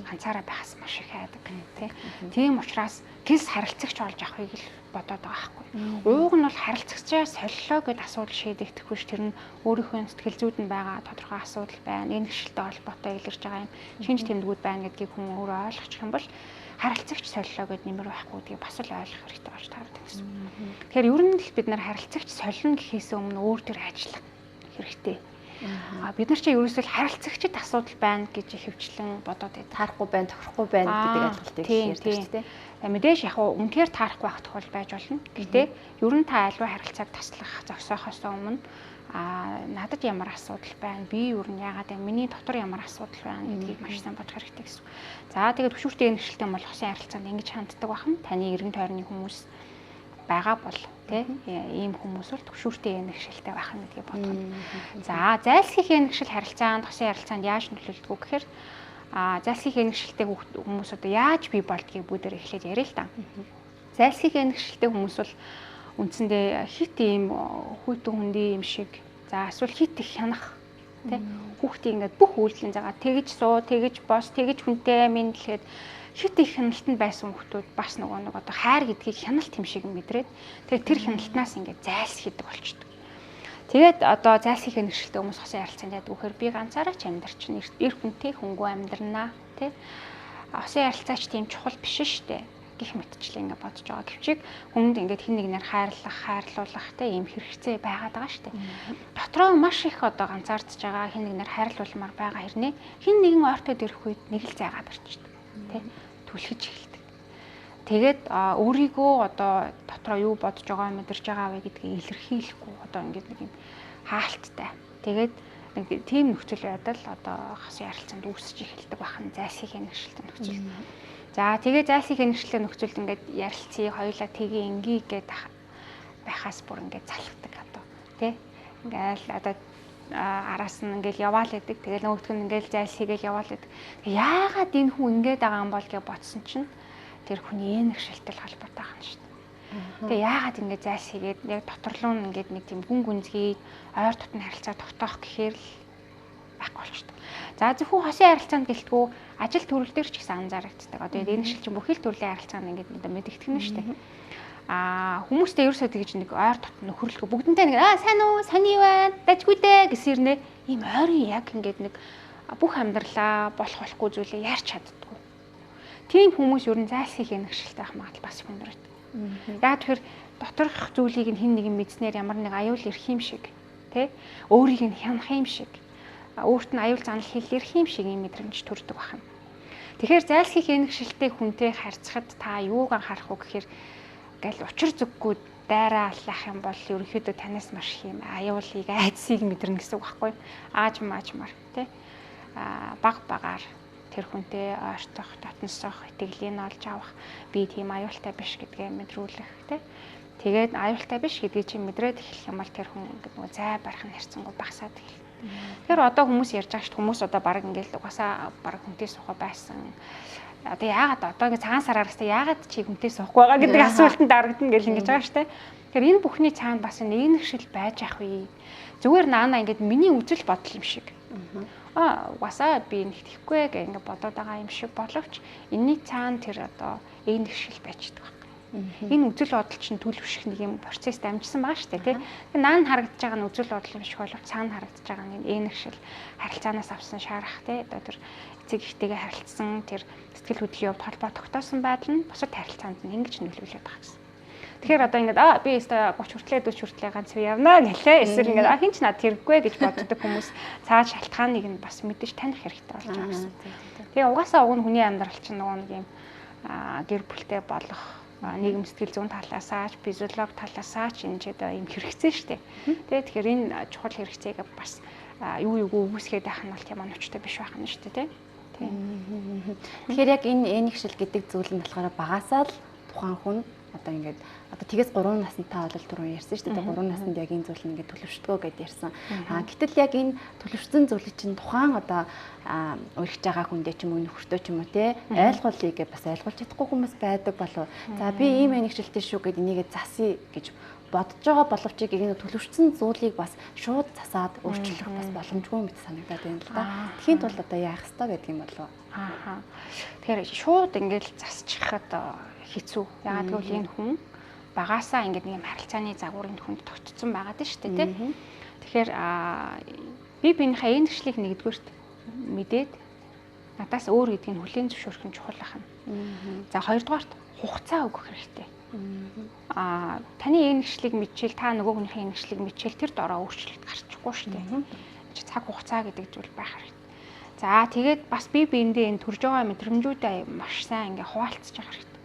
Ганцаараа байхаас маш их айдаг тий. Тийм учраас гис харилцагч олж авахыг л бодоод байгаа байхгүй. Ууг нь бол харилцагчаа солилоо гэд асуудал шийдэгдэх биш. Тэр нь өөрийнхөө сэтгэл зүйд нь байгаа тодорхой асуудал байна. Энэгшилтэй холбоотой илэрч байгаа юм шинж тэмдгүүд байна гэдгийг хүн өөрөө ойлгочих юм бол харилцагч солилоо гэд нэмэр байхгүй гэдгийг бас л ойлгох хэрэгтэй болж таардаг гэсэн. Тэгэхээр ер нь л бид нар харилцагч солино гэхээс өмнө өөр төр ажиллах хэрэгтэй. Бид нар чи ерөөсөө харилцагчид асуудал байна гэж ихэвчлэн бодоод байдаг. Таарахгүй байна, тохирохгүй байна гэдэг ойлголтыг ярьдаг шүү дээ. Мэдээж яг үнэхээр таарахгүй байх тохиолдол байж болно. Гэхдээ ер нь та альва харилцааг таслах, зогсоохоос өмнө надад ямар асуудал байна, би ер нь яагаад вэ, миний дотор ямар асуудал байна гэдгийг маш сайн бодох хэрэгтэй гэсэн. За тэгээд төгшүүртэй энэгшилтэй бол хосын харилцаанд ингэж ханддаг байх нь таны эргэн тойрны хүмүүс байгаа бол Тэ ийм хүмүүс бол түгшүүртэй энэгшилтэй байх нь гэдгийг бодох. За зайлсхийх энэгшил харилцаанд, хосын харилцаанд яаж нөлөөлдөг вэ гэхээр зайлсхийх энэгшилтэй хүмүүс одоо яаж бий болдгийг бүгдээр эхлээд яриа л та. Зайлсхийх энэгшилтэй хүмүүс бол үндсэндээ хит ийм хүйтэн хүндий юм шиг, за эсвэл хит их хянах, тэ хүүхдийн ингээд бүх үйлдлийн загаа тэгж суу, тэгж бос, тэгж хүнтэй минь лэхэд хит их хяналтанд байсан хүмүүс бас нөгөө нэг одоо хайр гэдгийг хяналт юм шиг мэдрээд тэгээд тэр хяналтнаас ингээд зайлсхийдэг болчдөг. Тэгээд одоо зайлсхийх энэгшилтэй хүмүүс хосын харилцаанд яадаг вэхээр би ганцаараа ч амьдарчин, эр хүнтэй хүнгүй амьдрнаа, тий. Хосын харилцаач тийм чухал биш штэ гэх мэтчлээ ингээд бодож байгаа. Гэвчиг хүнд ингээд хин нэгнээр хайрлах, хайрлуулах тий ийм хэрэгцээ байгаад байгаа штэ. Дотроо маш их одоо ганцаардж байгаа, хин нэгнээр хайрлуулмаар байгаа хэрнээ хин нэгэн ойртоод ирэх үед нэг л зайгаа барьчихдаг, тий. Түлхэж эхэлдэг. Тэгээд өөрийгөө одоо дотроо юу бодож байгаа, мэдэрч байгаа вэ гэдгийг илэрхийлэхгүй одоо ингээд нэг юм хаалттай. Тэгээд нэг тийм нөхцөл байдал одоо хосын харилцаанд үүсэж эхэлдэг бахан зайлсхийх энэгшилтэй нөхцөл. За тэгээ зайлсхийх энэгшилтэй нөхцөлд ингээд ярилцъя, хоёулаа тгий инги гээд байхаас бүр ингээд залхдаг одоо тий. Ингээл одоо араас нь ингээл яваал гэдэг. Тэгэл нөгөөх нь ингээл зайлсхийгээл яваал гэдэг. Яагаад энэ хүн ингээд байгаа юм бол гэж бодсон чинь тэр хүний энэгшилтэй холбоотой байна шүү дээ. Тэгээ яагаад ингээд зайлсхийгээд яг доторлуу нь ингээд нэг тийм гүн гүнзгий ойр дотны харилцаа тогтоох гэхээр л байхгүй болчихдог. За зөвхөн хосын харилцаанд гэлтгүү ажил төрөл дээр ч гэсэн анзаарэгддэг. Одоо энэгшил чинь бүхэл төрлийн харилцаанд ингээд мэдэгдэх нь шүү дээ. Хүмүүстэй ерөөсөө тэгж нэг ойр дотн нөхөрлөхөө бүгдэнтэй нэг сайн уу, сайн юу байна, дажгүй дээ гэсэрнэ ийм ойрын яг ингээд нэг бүх амьдралаа болох болохгүй зүйлээ ярьж чаддгүй. Тийм хүмүүс ер нь зайлсхийх энэгшилтэй байх магадлал бас өндөр байдаг. Яг тэгэхээр доторх зүйлийг нь хэн нэгэн мэдснээр ямар нэг аюул ирэх юм шиг, тэ өөрийг нь хянах юм шиг, өөрт нь аюул занал хэлэрх юм шиг юм мэдрэмж төрдөг байна. Тэгэхээр зайлсхийх энэгшилтэй хүнтэй харьцахад та юуг анхаарах вэ гэхээр ингээл учир зүггүй дайраа аллах юм бол ерөнхийдөө танаас маш их юм аюулыг, айдсыг мэдэрнэ гэсэн үг байхгүй юу? Ааж маажмар тий. Баг багаар тэр хүнтэй ойртох, дотносох, итгэлийг олж авах, би тийм аюултай биш гэдгээ мэдрүүлэх тий. Тэгээд аюултай биш гэдгийг чи мэдрээд эхлэх юм бол тэр хүн ингээд нөгөө зай барих нь харьцангуй багасаад эхэлнэ. Тэгэхээр одоо хүмүүс ярьж байгаа шүү дээ. Хүмүүс одоо баг ингээл угаасаа баг хүнтэй сууха байсан. Одоо яагаад одоо ингэ цагаан сараар гэстэй яагаад чи хүнтэй суухгүй байгаа гэдэг асуултанд дарагдана гэл ингэж байгаа шүү дээ. Тэгэхээр энэ бүхний цаана бас нэгнэгшил байж ах вэ? Зүгээр наана ингээд миний үзэл бодол юм шиг. Угаасаа би нэг тэхгүй гэх ингэ бодоод байгаа юм шиг боловч энэний цаана тэр одоо нэгнэгшил байж байгаа. Энэ үзэл бодол чинь төлөвшөх нэг юм процесс дамжсан байгаа шүү дээ, тий. Тэгээ наан харагдаж байгаа нь үзэл бодол юм шиг боловч цаана харагдаж байгаа нь энэгшил харилцаанаас авсан шаарах, тий. Одоо тэр эцэг эхтэйгээ харилцсан тэр сэтгэл хөдлөлийн хувьд холбоо тогтоосон байдал нь бусад харилцаанд нь ингэж нөлөөлөд байгаа гэсэн. Тэгэхээр одоо ингээд би өстой 30 хүртлээ 40 хүртлээ ганц үе явна гэлээ. Эсвэл ингээд хин ч над хэрэггүй гэж боддог хүмүүс цааш шалтгааныг нь бас мэдэж таних хэрэгтэй болж байгаа гэсэн. Тэгээ угаасаа уг нь хүний амьдрал чинь нөгөө нэг юм гэр бүлтэй болох нийгэм сэтгэл зүйн талаасаа ч физиологи талаасаа ч энэ ч одоо юм хэрэгцээ шүү дээ. Тэгээ тэгэхээр энэ чухал хэрэгцээг бас юу юугүй үүсгээд байх нь бол тийм оновчтой биш байх нь шүү дээ, тий. Тэгэхээр яг энэ энэгшил гэдэг зүйл нь болохоор багасаа л тухайн хүн одоо ингээд одоо тэгээс 3 наснтаа бол түрүүн ярьсан шүү дээ. 3 наснд яг энэ зүйл нь ингээд төлөвшдгөө гэд ярьсан. Гэтэл яг энэ төлөвшсөн зүйлийг чинь тухайн одоо уригч байгаа хүндээ ч юм уу нөхөртөө ч юм уу те ойлгуулъя гэж бас ойлгуулж чадахгүй хүмүүс байдаг болов. За би ийм энэгшилтэй шүү гэд энийгээ засъя гэж бодож байгаа боловч энэ төлөвшсөн зүйлийг бас шууд засаад өөрчлөх бас боломжгүй мэт санагдаад байна л да. Тэхийн тулд одоо яах ёстой байдаг юм болов? Тэгэхээр шууд ингээд засчихад хэцүү. Яагаад гэвэл энэ хүн багасаа ингээд нэг юм харилцааны загвар энэ хүнд тогтцсон байгаа дээ шүү дээ, тий. Тэгэхээр би биенийхээ энэгшлийг нэгдүгüрт мэдээд надаас өөр гэдгийг хүлээн зөвшөөрөх нь чухал байна. За хоёрдугаарт хугацаа өгөх хэрэгтэй. Таны энэгшлийг мэдчихэл та нөгөө хүнийхээ энэгшлийг мэдчихэл тэр дороо өөрчлөлт гарчихгүй шүү дээ. Цаг хугацаа гэдэг зүйл байх хэрэгтэй. За тэгээд бас би биендээ энэ төрж байгаа мэдрэмжүүдээ маш сайн ингээ хуваалцаж явах хэрэгтэй.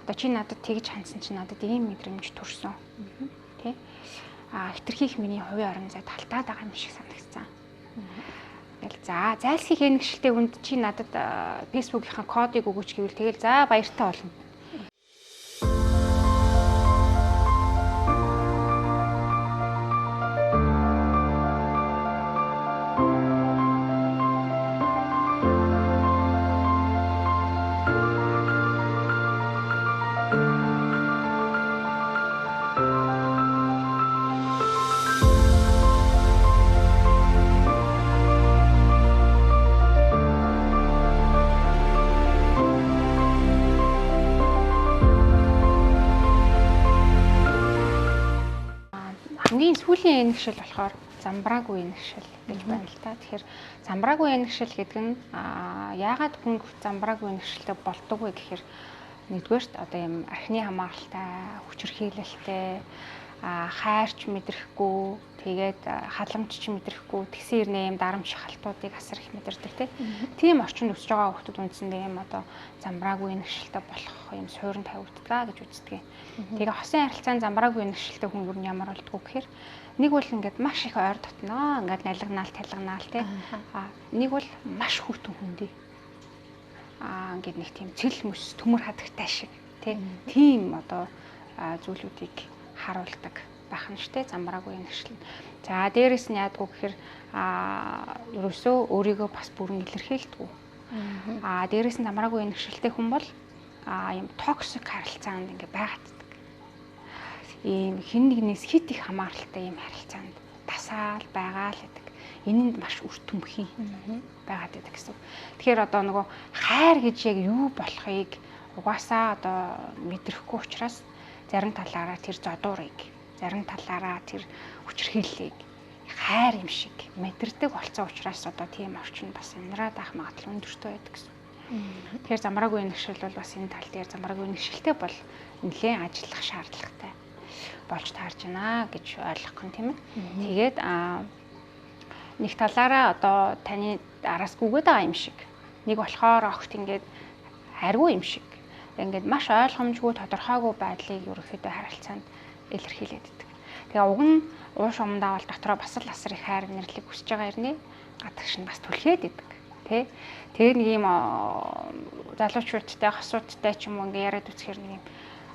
Одоо чи надад тэгж хандсан чи надад ийм мэдрэмж төрсөн. Тэ? Хитрхийх миний хувийн орон зайд халтаад байгаа юм шиг санагдсан. Ингээл за зайлсхийх энэгшилтэй хүнд чи надад Facebook-ийн кодыг өгөөч гэвэл тэгэл за баяртай болно. сүүлийн энэгшил болохоор замбраагүй энэгшил гэж байна л та. Тэгэхээр замбраагүй энэгшил гэдэг нь яагаад хүн замбраагүй энэгшилтэй болдог вэ гэхээр нэгдүгээрт одоо юм архины хамааралтай, хүчирхийлэлтэй, хайрч мэдрэхгүй, тэгээд халамж ч мэдрэхгүй, тэгсэн ирнэ юм дарамт шахалтуудыг асар их мэдэрдэг тийм орчинд өсөж байгаа хүмүүс үндсэндээ юм одоо замбраагүй энэгшилтэй болох юм суурин тавигддаг гэж үздэг. Тэгээ хосын харилцаанд замбраагүй энэгшилтэй хүн ер нь ямар болдгоо гэхээр нэг бол ингээд маш их ойр дотноо, ингээд налигнаал талигнаал тий. Нэг бол маш хүйтэн хүндий. Ингээд нэг тийм цэл мөс төмөр хадагтай шиг тий. Тийм одоо зүйлүүдийг харуулдаг байх нь штэ замбраагүй энэгшил. За дээрэс нь яадгүй гэхээр ерөөсөө өөрийгөө бас бүрэн илэрхийлдэг. Дээрэс нь замбраагүй энэгшилтэй хүн бол ийм токсик харилцаанд ингээ байгааддаг. Ийм хин нэгнээс хит их хамааралтай ийм харилцаанд дасаал байгаа л гэдэг. Энэнд маш үр түмхий байгаад байдаг гэсэн. Тэгэхээр одоо нөгөө хайр гэж яг юу болохыг угаасаа одоо мэдрэхгүй учраас зарим талаараа тэр зодуурыг, зарим талаараа тэр хүчирхийллийг хайр юм шиг мэдэрдэг болсон учраас одоо тийм орчин бас энраад ах магадлал өндөртэй байдаг гэсэн. Тэгэхээр замбраагүй энэгшил бол бас энэ тал дээр замбраагүй энэгшилтэй бол нэлээд ажиллах шаардлагатай болж таарж байна гэж ойлгох нь тийм ээ. Тэгээд нэг талаараа одоо таны араас гүгээд байгаа юм шиг. Нэг болохоор огт ингээд хайргүй юм шиг. Ингээд маш ойлгомжгүй тодорхойгүй байдлыг ерөнхийдөө харилцаанд илэрхийлээд байдаг. Тэгээ уг нь ууш умдаа бол дотроо бас л асар их хайр нэрлэг хүсэж байгаа ирнэ. Гадагш нь бас түлхээд идэг. Тэ. Тэгээ нэг юм залуучуудтай, хосуудтай ч юм уу ингээ яриад үзэхээр нэг юм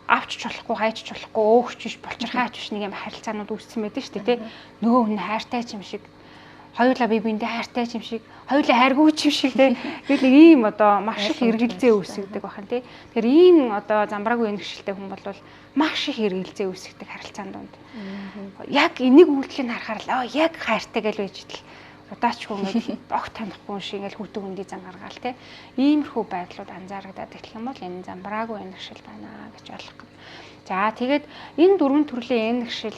авч болохгүй, хайч болохгүй, өөгч биш, булчирхаач биш нэг юм харилцаанууд үүссэн байдаг шүү дээ, тэ. Нөгөө хүн хайртай ч юм шиг, хоёулаа бие биендээ хайртай ч юм шиг, хоёулаа хайргүй ч юм шиг тэ. Тэгэл нэг ийм одоо маш их эргэлзээ үүсгдэг бахан тий. Тэгэхээр ийм одоо замбраагүй энэгшилтэй хүн бол маш их эргэлзээ үүсгдэг харилцаан донд. Яг энийг үйлдэлийг харахаар л яг хайртай гэж байж идэл удаачгүй ингээд огт танихгүй юм шиг ингээд хүүтэн хүндий зан гаргаал тий. Иймэрхүү байдлууд анзаарагдаад эхлэх юм бол энэ замбраагүй энэгшил байна гэж ойлгох. За тэгээд энэ дөрвөн төрлийн энэгшил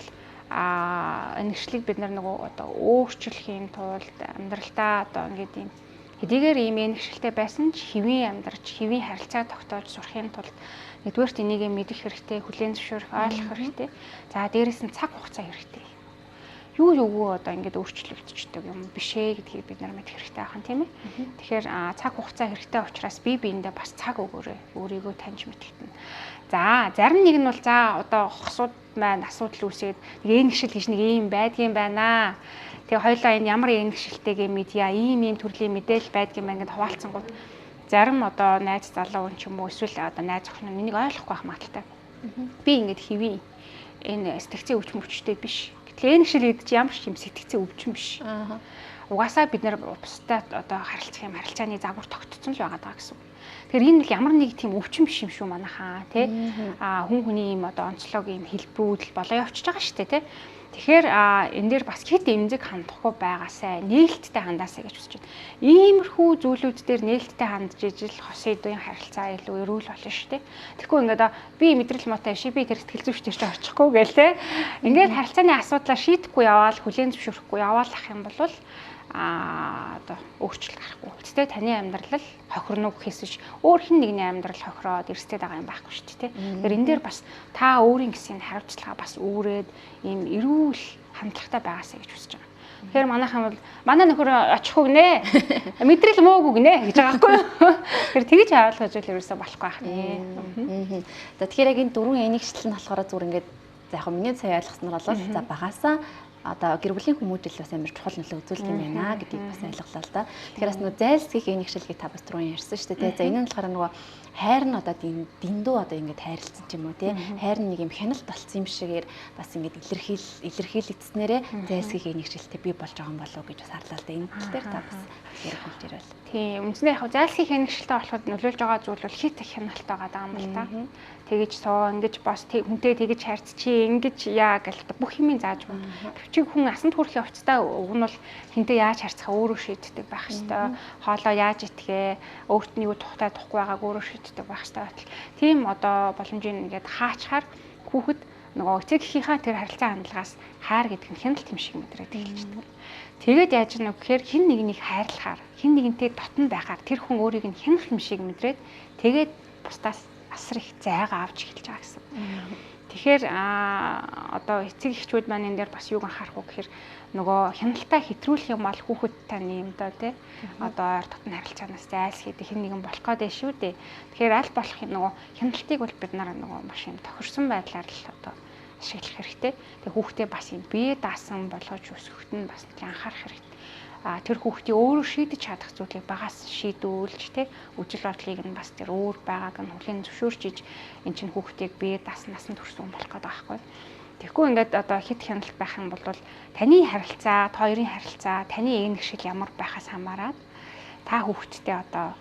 энэгшлийг бид нар нөгөө одоо өөрчлөхийн тулд амьдралдаа одоо ингээд ийм хэдийгээр ийм энэгшилтэй байсан ч хэвийн амьдарч, хэвийн харилцаа тогтоож сурахын тулд нэгдүгээрт энийг мэдэх хэрэгтэй, хүлээн зөвшөөрөх, ойлгох хэрэгтэй. За дээрэс нь цаг хугацаа хэрэгтэй. Юу юугүй одоо ингээд өөрчлөгдчихдөг юм биш ээ гэдгийг бид нар мэдэх хэрэгтэй байх нь тийм ээ. Тэгэхээр цаг хугацаа хэрэгтэй учраас бие биендээ бас цаг өгөөрэй. Өөрийгөө таньж мэдгэдэн. За зарим нэг нь бол за одоо хосууд маань асуудал үүсээд нэг энэгшил гэж нэг ийм байдгийн байна. Тэгээ хоёлаа энэ ямар энэгшилтэйгээ мэдье, ийм ийм төрлийн мэдээлэл байдгийн байна гэд хуваалцсангууд зарим одоо найз залуу хүн ч юм уу эсвэл одоо найз охин нь энийг ойлгохгүй байх магадaltaй. Би ингээд хэвийн энэ сэтгцийн өвчин мөвчтэй биш. Гэтэл энэгшил гэдэг чинь ямар ч юм сэтгцийн өвчин биш. Угаасаа бид нэр бусдад одоо харилцах юм харилцааны загвар тогтцсон л байгаа даа гэсэн. Тэгэхээр энэ бол ямар нэг тийм өвчин биш юм шүү манайхаа тий. Хүн хүний юм одоо онцлог юм хэлбэрүүд л болоо явчихж байгаа шүү дээ тий. Тэгэхээр энэ дээр бас хэд эмзэг хандахгүй байгаасай, нээлттэй хандаасай гэж хүсэж байна. Иймэрхүү зүйлүүд дээр нээлттэй хандж ижил хосын эдийн харилцаа илүү эрүүл болно шүү дээ. Тэгэхгүй ингээд би мэдрэл муутай биш, би тэр сэтгэл зүйч дээр чи очихгүй гээл те. Ингээд харилцааны асуудлаа шийдэхгүй яваал, хүлээн зөвшөөрөхгүй яваалах юм бол одоо өөрчлөлт гарахгүй. Гэхдээ таны амьдрал хохирно гэхээс биш өөр хэн нэгний амьдрал хохироод эрсдээд байгаа юм байхгүй шүү дээ. Тэгэхээр энэ дээр бас та өөрийн гэсэн хариуцлага бас үүрээд ийм эрүүл хандлагатай байгаасай гэж хүсэж байгаа. Тэгэхээр манайхан бол манай нөхөр очих үгнэ. Мэдрэл мууг үгнэ гэж байгаа байхгүй юу? Тэгэхээр тэгж ойлгож л ерөөсөө болохгүй байх нэ. За тэгэхээр яг энэ дөрвөн энэгшил нь болохоор зүгээр ингээд за яг миний сая ойлгосноор бол за багасаа одоо гэр бүлийн хүмүүжил бас амар чухал нөлөө үзүүлдэг юм байна гэдгийг бас ойлголоо л да. Тэгэхээр бас нөгөө зайлсхийх энэгшилгийг та бас түрүүн ярьсан шүү дээ. За энэ нь болохоор нөгөө хайр нь одоо дэндүү одоо ингээд хайрлцсан ч юм уу тий. Хайр нь нэг юм хяналт болсон юм шигээр бас ингээд илэрхийлэгдснээрээ зайлсхийх энэгшилтэй бий болж байгаа юм болов уу гэж бас харлаа л да. Энэ тал дээр та бас ярих болж ирвэл. Тийм. Үндсэндээ яг зайлсхийх энэгшилтэй болоход нөлөөлж байгаа зүйл бол хит их хяналт байгаа юм л та. Тэгэж суу, ингэж бос, хүнтэй тэгэж харьц чи, ингэж яа гэл бүх юмыг зааж өгнө. Чи хүн асанд хүрэх явцдаа уг нь бол хинтээ яаж харьцахаа өөрөө шийддэг байх ёстой. Хоолоо яаж идэхээ, өөрт нь юу тухтай тухгүй байгааг өөрөө шийддэг байх ёстой байтал. Тийм одоо боломжийг ингээд хаачхаар хүүхэд Нөгөө эцэг эхийнхээ тэр харилцаа хандлагаас хайр гэдэг нь хяналт юм шиг мэдрээд эхэлчихдэг. Тэгээд яаж нэг гэхээр хэн нэгнийг хайрлахаар, хэн нэгэнтэй дотн байхаар тэр хүн өөрийг нь хяналт юм шиг мэдрээд тэгээд бусдаас асар их зайгаа авч эхэлж байгаа гэсэн. Тэгэхээр одоо эцэг эхчүүд маань энэ дээр бас юуг анхаарах вэ гэхээр нөгөө хяналтаа хэтрүүлэх юм бол хүүхэд таны юм даа тий. Одоо ойр дотн харилцаанаас зайлсхийдэг хэн нэгэн болох гээд шүү дээ. Тэгэхээр аль болох нөгөө хяналтыг бол бид нар нөгөө маш юм тохирсон байдлаар л одоо ашиглах хэрэгтэй. Тэгээ хүүхдээ бас юм бие даасан болгож өсгөхөд нь бас нэг анхаарах хэрэгтэй. Тэр хүүхдийн өөрөө шийдэж чадах зүйлийг багаас шийдүүлж тий үжил бодлыг нь бас тэр өөр байгааг нь хүлээн зөвшөөрч иж эн чинь хүүхдийг бие даасан насан турш юм болох гэдэг байхгүй. Тэгэхгүй ингээд одоо хит хяналт байх юм бол таны харилцаа, та хоёрын харилцаа, таны ээнэгшил ямар байхаас хамаарат та хүүхдтэй одоо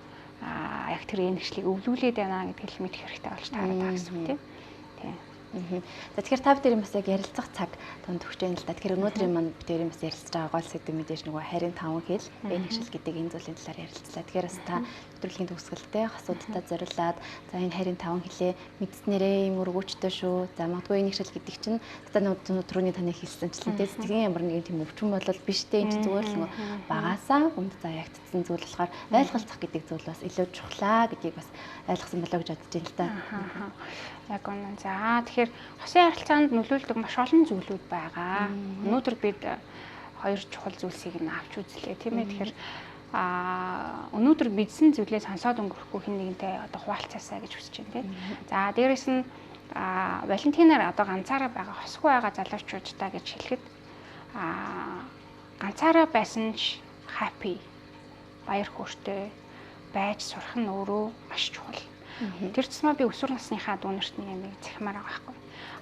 яг тэр ээнэгшлийг өвлүүлээд байна гэдгийг л мэдэх хэрэгтэй болж таарад байгаа гэсэн үг тий. Тий. За тэгэхээр та бүхэн бас яг ярилцах цаг тунд өгч байна л да. Тэгэхээр өнөөдрийн маань бид хоёрын бас ярилцж байгаа гол сэдэв мэдээж нөгөө хайрын таван хэл, ээнэгшил гэдэг энэ зүйлийн талаар ярилцлаа. Тэгэхээр бас та нэвтрүүлгийн төгсгөлдөө хосуудтай зориулаад за энэ хайрын таван хэлээ мэдснээрээ юм өргөөчтэй шүү. За магадгүй ээнэгшил гэдэг чинь за түрүүний таны хэлсэнчлэн тэ сэтгэлийн ямар нэгэн тийм өвчин болол биш тэ энэ чинь зүгээр л нөгөө багаасаа хүнд заяагдсан зүйл болохоор ойлголцох гэдэг зүйл бас илүү чухлаа гэдгийг бас ойлгосон болоо гэж бодож байна л да. Яг үнэн. За тэгэхээр хосын харилцаанд нөлөөлдөг маш олон зүйлүүд байгаа. Өнөөдөр бид хоёр чухал зүйлсийг нь авч үзлээ тийм ээ. Тэгэхээр өнөөдөр мэдсэн зүйлээ сонсоод өнгөрөхгүй хэн нэгэнтэй одоо хуваалцаасаа гэж хүсэж байна тийм. За дээрэс нь Валентинаар одоо ганцаараа байгаа хосгүй байгаа залуучуудаа гэж хэлэхэд ганцаараа байсан ч happy баяр хөөртэй байж сурах нь өөрөө маш чухал. Тэр тусмаа би өсвөр насныхаа дүү нарт нэг юм захимаар байгаа байхгүй.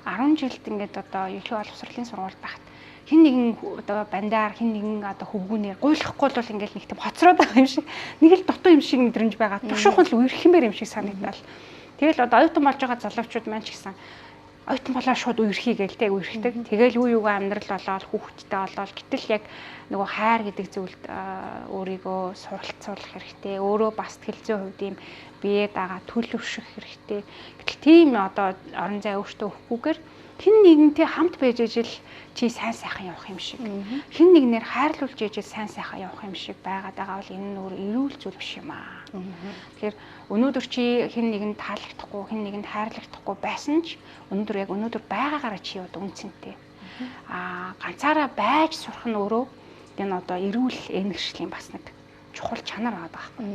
10 жилд ингээд одоо ерөнхий боловсролын сургууль байхад хэн нэгэн одоо бандаар хэн нэгэн одоо хөвгүүнээр гуйлахгүй бол ингээд нэг тийм хоцроод байгаа юм шиг нэг л дутуу юм шиг мэдрэмж байгаа. Тушуухан л үерхэмээр юм шиг санагдал. Тэгэл одоо оюутан болж байгаа залуучууд маань ч гэсэн оюутан болоо шууд үерхийгээл те үерхдэг. Тэгэл юу юугаа амьдрал болоод хүүхэдтэй болоод гэтэл яг нөгөө хайр гэдэг зүйлд өөрийгөө суралцуулах хэрэгтэй. Өөрөө бас сэтгэл зүйн хувьд юм бие дагаа төлөвшөх хэрэгтэй. Гэтэл тийм одоо орон зай өөртөө өгөхгүйгээр хэн нэгэнтэй хамт байж ижил чи сайн сайхан явах юм шиг. Хэн нэгнээр хайрлуулж ижил сайн сайхан явах юм шиг байгаад байгаа бол энэ нь өөр эрүүл зүйл биш юм аа. Тэгэхээр өнөөдөр чи хэн нэгэнд таалагдахгүй, хэн нэгэнд хайрлагдахгүй байсан ч өнөөдөр яг өнөөдөр байгаагаараа чи одоо үнцэнтэй. Ганцаараа байж сурах нь өөрөө энэ одоо эрүүл ээнэгшлийн бас нэг чухал чанар байгаа байхгүй.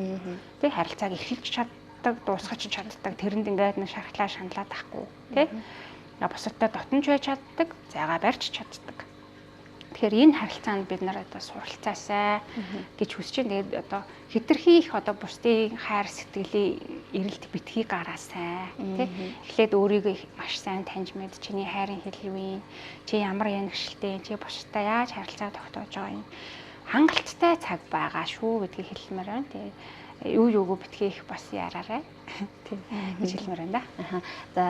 Тэ харилцааг эхэлж чаддаг, дуусгаж чаддаг, тэрэнд ингээд нэг шархлаа шаналаад байхгүй, тэ. Бусадтай дотнож байж чаддаг, зайгаа барьж чаддаг. Тэгэхээр энэ харилцаанд бид нар одоо суралцаасай гэж хүсэж байна. Тэгээд одоо хэтэрхий их одоо бусдын хайр сэтгэлийн эрэлт битгий гараасай, тэ. Эхлээд өөрийгөө маш сайн таньж мэд, чиний хайрын хэл юу юм, чи ямар янагшилтэй, чи бусдтай яаж харилцаа тогтоож байгаа юм. Хангалттай цаг байгаа шүү гэдгийг хэлмээр байна. Тэгээд юу юугүй битгий их бас яраарай. Тийм гэж хэлмээр байна да. За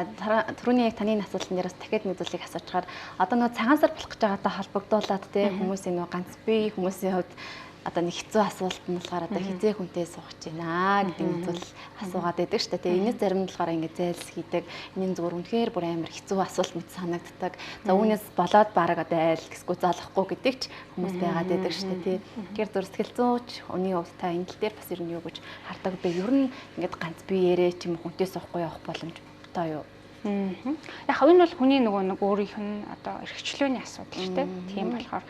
түрүүний яг таны асуултан дээр бас дахиад нэг зүйлийг асуучаар одоо нөгөө цагаан сар болох гэж байгаатай холбогдуулаад те хүмүүсийн нөгөө ганц бие хүмүүсийн хувьд одоо нэг хэцүү асуулт нь болохоор одоо хизээ хүнтэй суух гэж байна гэдэг нэг зүйл асуугаад байдаг шүү дээ. Тэгээ энэс зарим нь болохоор ингэ зайлсхийдэг. Энэ зүгээр үнэхээр бүр амар хэцүү асуулт мэт санагддаг. За үүнээс болоод бараг одоо айл гэсгүй залахгүй гэдэг ч хүмүүс байгаад байдаг шүү дээ, тий. Тэгэхээр зүр сэтгэл зүйч хүний хувьд та энэ тал дээр бас ер нь юу гэж хардаг бэ? Ер нь ингээд ганц биеэрээ ч юм уу хүнтэй суухгүй явах боломжтой юу? Яг энэ бол хүний нөгөө нэг өөрийнх нь одоо эрхчлөөний асуудал шүү дээ. Тийм болохоор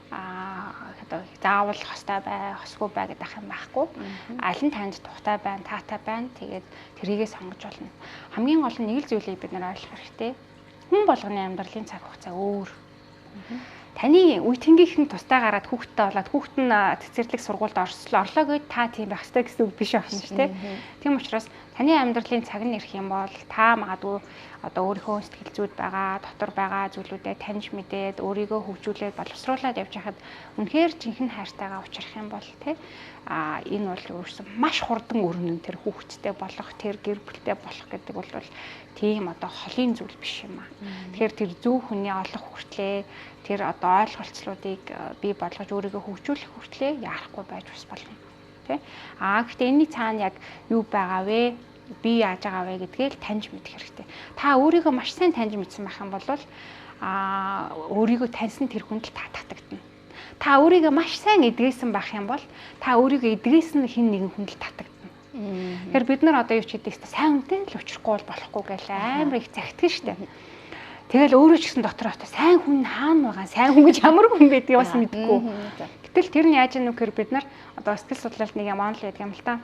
одоо заавал хостой бай, хосгүй бай гэдэг юм байхгүй. Аль нь танд тухтай байна, таатай байна. Тэгээд тэрийгээ сонгож болно. Хамгийн гол нь нэг л зүйлийг бид нар ойлгох хэрэгтэй. Хүн болгоны амьдралын цаг хугацаа өөр. Таны үе тэнгийнхэн тустай гараад хүүхэдтэй болоод хүүхэд нь цэцэрлэг сургуульд орлоо гэд та тийм байх ёстой гэсэн үг биш байна шүү дээ. Тийм учраас таны амьдралын цаг нь ирэх юм бол та магадгүй одоо өөрийнхөө сэтгэл зүйд байгаа, дотор байгаа зүйлүүдэд таньж мэдээд өөрийгөө хөгжүүлээд боловсруулад явж байхад үнэхээр жинхэнэ хайртайгаа учрах юм бол тэ энэ бол өөрөөсөө маш хурдан өрнөн тэр хүүхэдтэй болох, тэр гэр бүлтэй болох гэдэг бол тийм одоо холын зүйл биш юм аа. Тэгэхээр тэр зөв хүний олох хүртлээ тэр одоо ойлголцлуудыг бий болгож өөрийгөө хөгжүүлэх хүртлээ яарахгүй байж бас болно. Тэ? Гэхдээ энэний цаана яг юу байгаа вэ? Би яаж байгаа вэ гэдгээ л таньж мэдэх хэрэгтэй. Та өөрийгөө маш сайн таньж мэдсэн байх юм бол өөрийгөө таньсан тэр хүнд л та татагдана. Та өөрийгөө маш сайн эдгээсэн байх юм бол та өөрийгөө эдгээсэн хин нэгэн хүнд л татагдана. Тэгэхээр бид нар одоо юу ч гэдэг чинь сайн хүнтэй л учрахгүй бол болохгүй гэл амар их захиддаг штэ. Тэгэл өөрөө ч гэсэн дотор одоо сайн хүн хаана байгаа, сайн хүн гэж ямар хүн байдгийг бас мэдэхгүй. Гэтэл тэр нь яаж ийм нүхээр бид нар одоо сэтгэл судлалд нэг юм онол байдаг юм л та.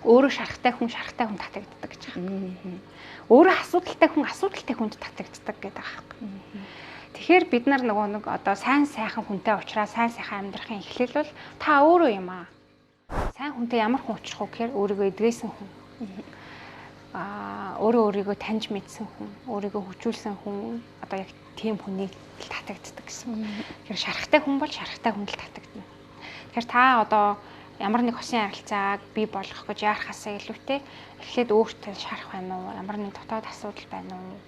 Өөрөө шарахтай хүн шарахтай хүн татагддаг гэж байгаа. Өөрөө асуудалтай хүн асуудалтай хүнд татагддаг гэдэг байгаа. Тэгэхээр бид нар нөгөө нэг одоо сайн сайхан хүнтэй уулзраа сайн сайхан амьдрахын эхлэл бол та өөрөө юм аа. Сайн хүнтэй ямар хүн уулзрах вэ гэхээр өөрийгөө эдгээсэн хүн. Өөрөө өөрийгөө таньж мэдсэн хүн, өөрийгөө хөгжүүлсэн хүн одоо яг тийм хүнийг л татагддаг гэсэн. Тэгэхээр шарахтай хүн бол шарахтай хүнд л татагдана. Тэгэхээр та одоо ямар нэг хосын харилцааг бий болгох гэж яарахаасаа илүүтэй эхлээд өөртөө шарах байна уу? Ямар нэг дотоод асуудал байна уу?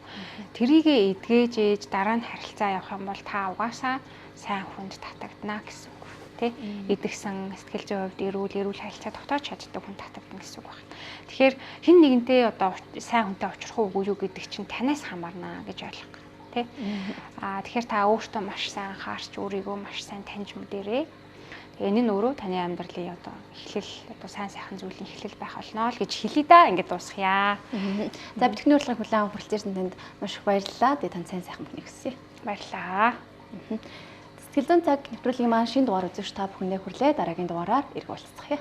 Тэрийгээ эдгээж ээж дараа нь харилцаа явах юм бол та угаасаа сайн хүнд татагдана гэсэн үг. Тэ? Эдгсэн сэтгэл зүйн хувьд эрүүл харилцаа тогтоож чаддаг хүн татагдана гэсэн үг байна. Тэгэхээр хэн нэгэнтэй одоо сайн хүнтэй очих уугүй юу гэдэг чинь танаас хамаарна гэж ойлгох. Тэ? Тэгэхээр та өөртөө маш сайн анхаарч өөрийгөө маш сайн таньж мэдэрээ. Энэ нь өөрөө таны амьдралын одоо эхлэл, одоо сайн сайхан зүйлийн эхлэл байх болно л гэж хэлье да. Ингээд дуусгая. За битгний урилгыг хүлээн авах хүрэлцээрсэн танд маш их баярлалаа. Тэгээ танд сайн сайхан бүхнийг хүсье. Баярлалаа. Сэтгэл зүйн цаг нэвтрүүлгийн маань шинэ дугаар үзэгч та бүхэндээ хүрлээ. Дараагийн дугаараар ирэх уулзцгаая.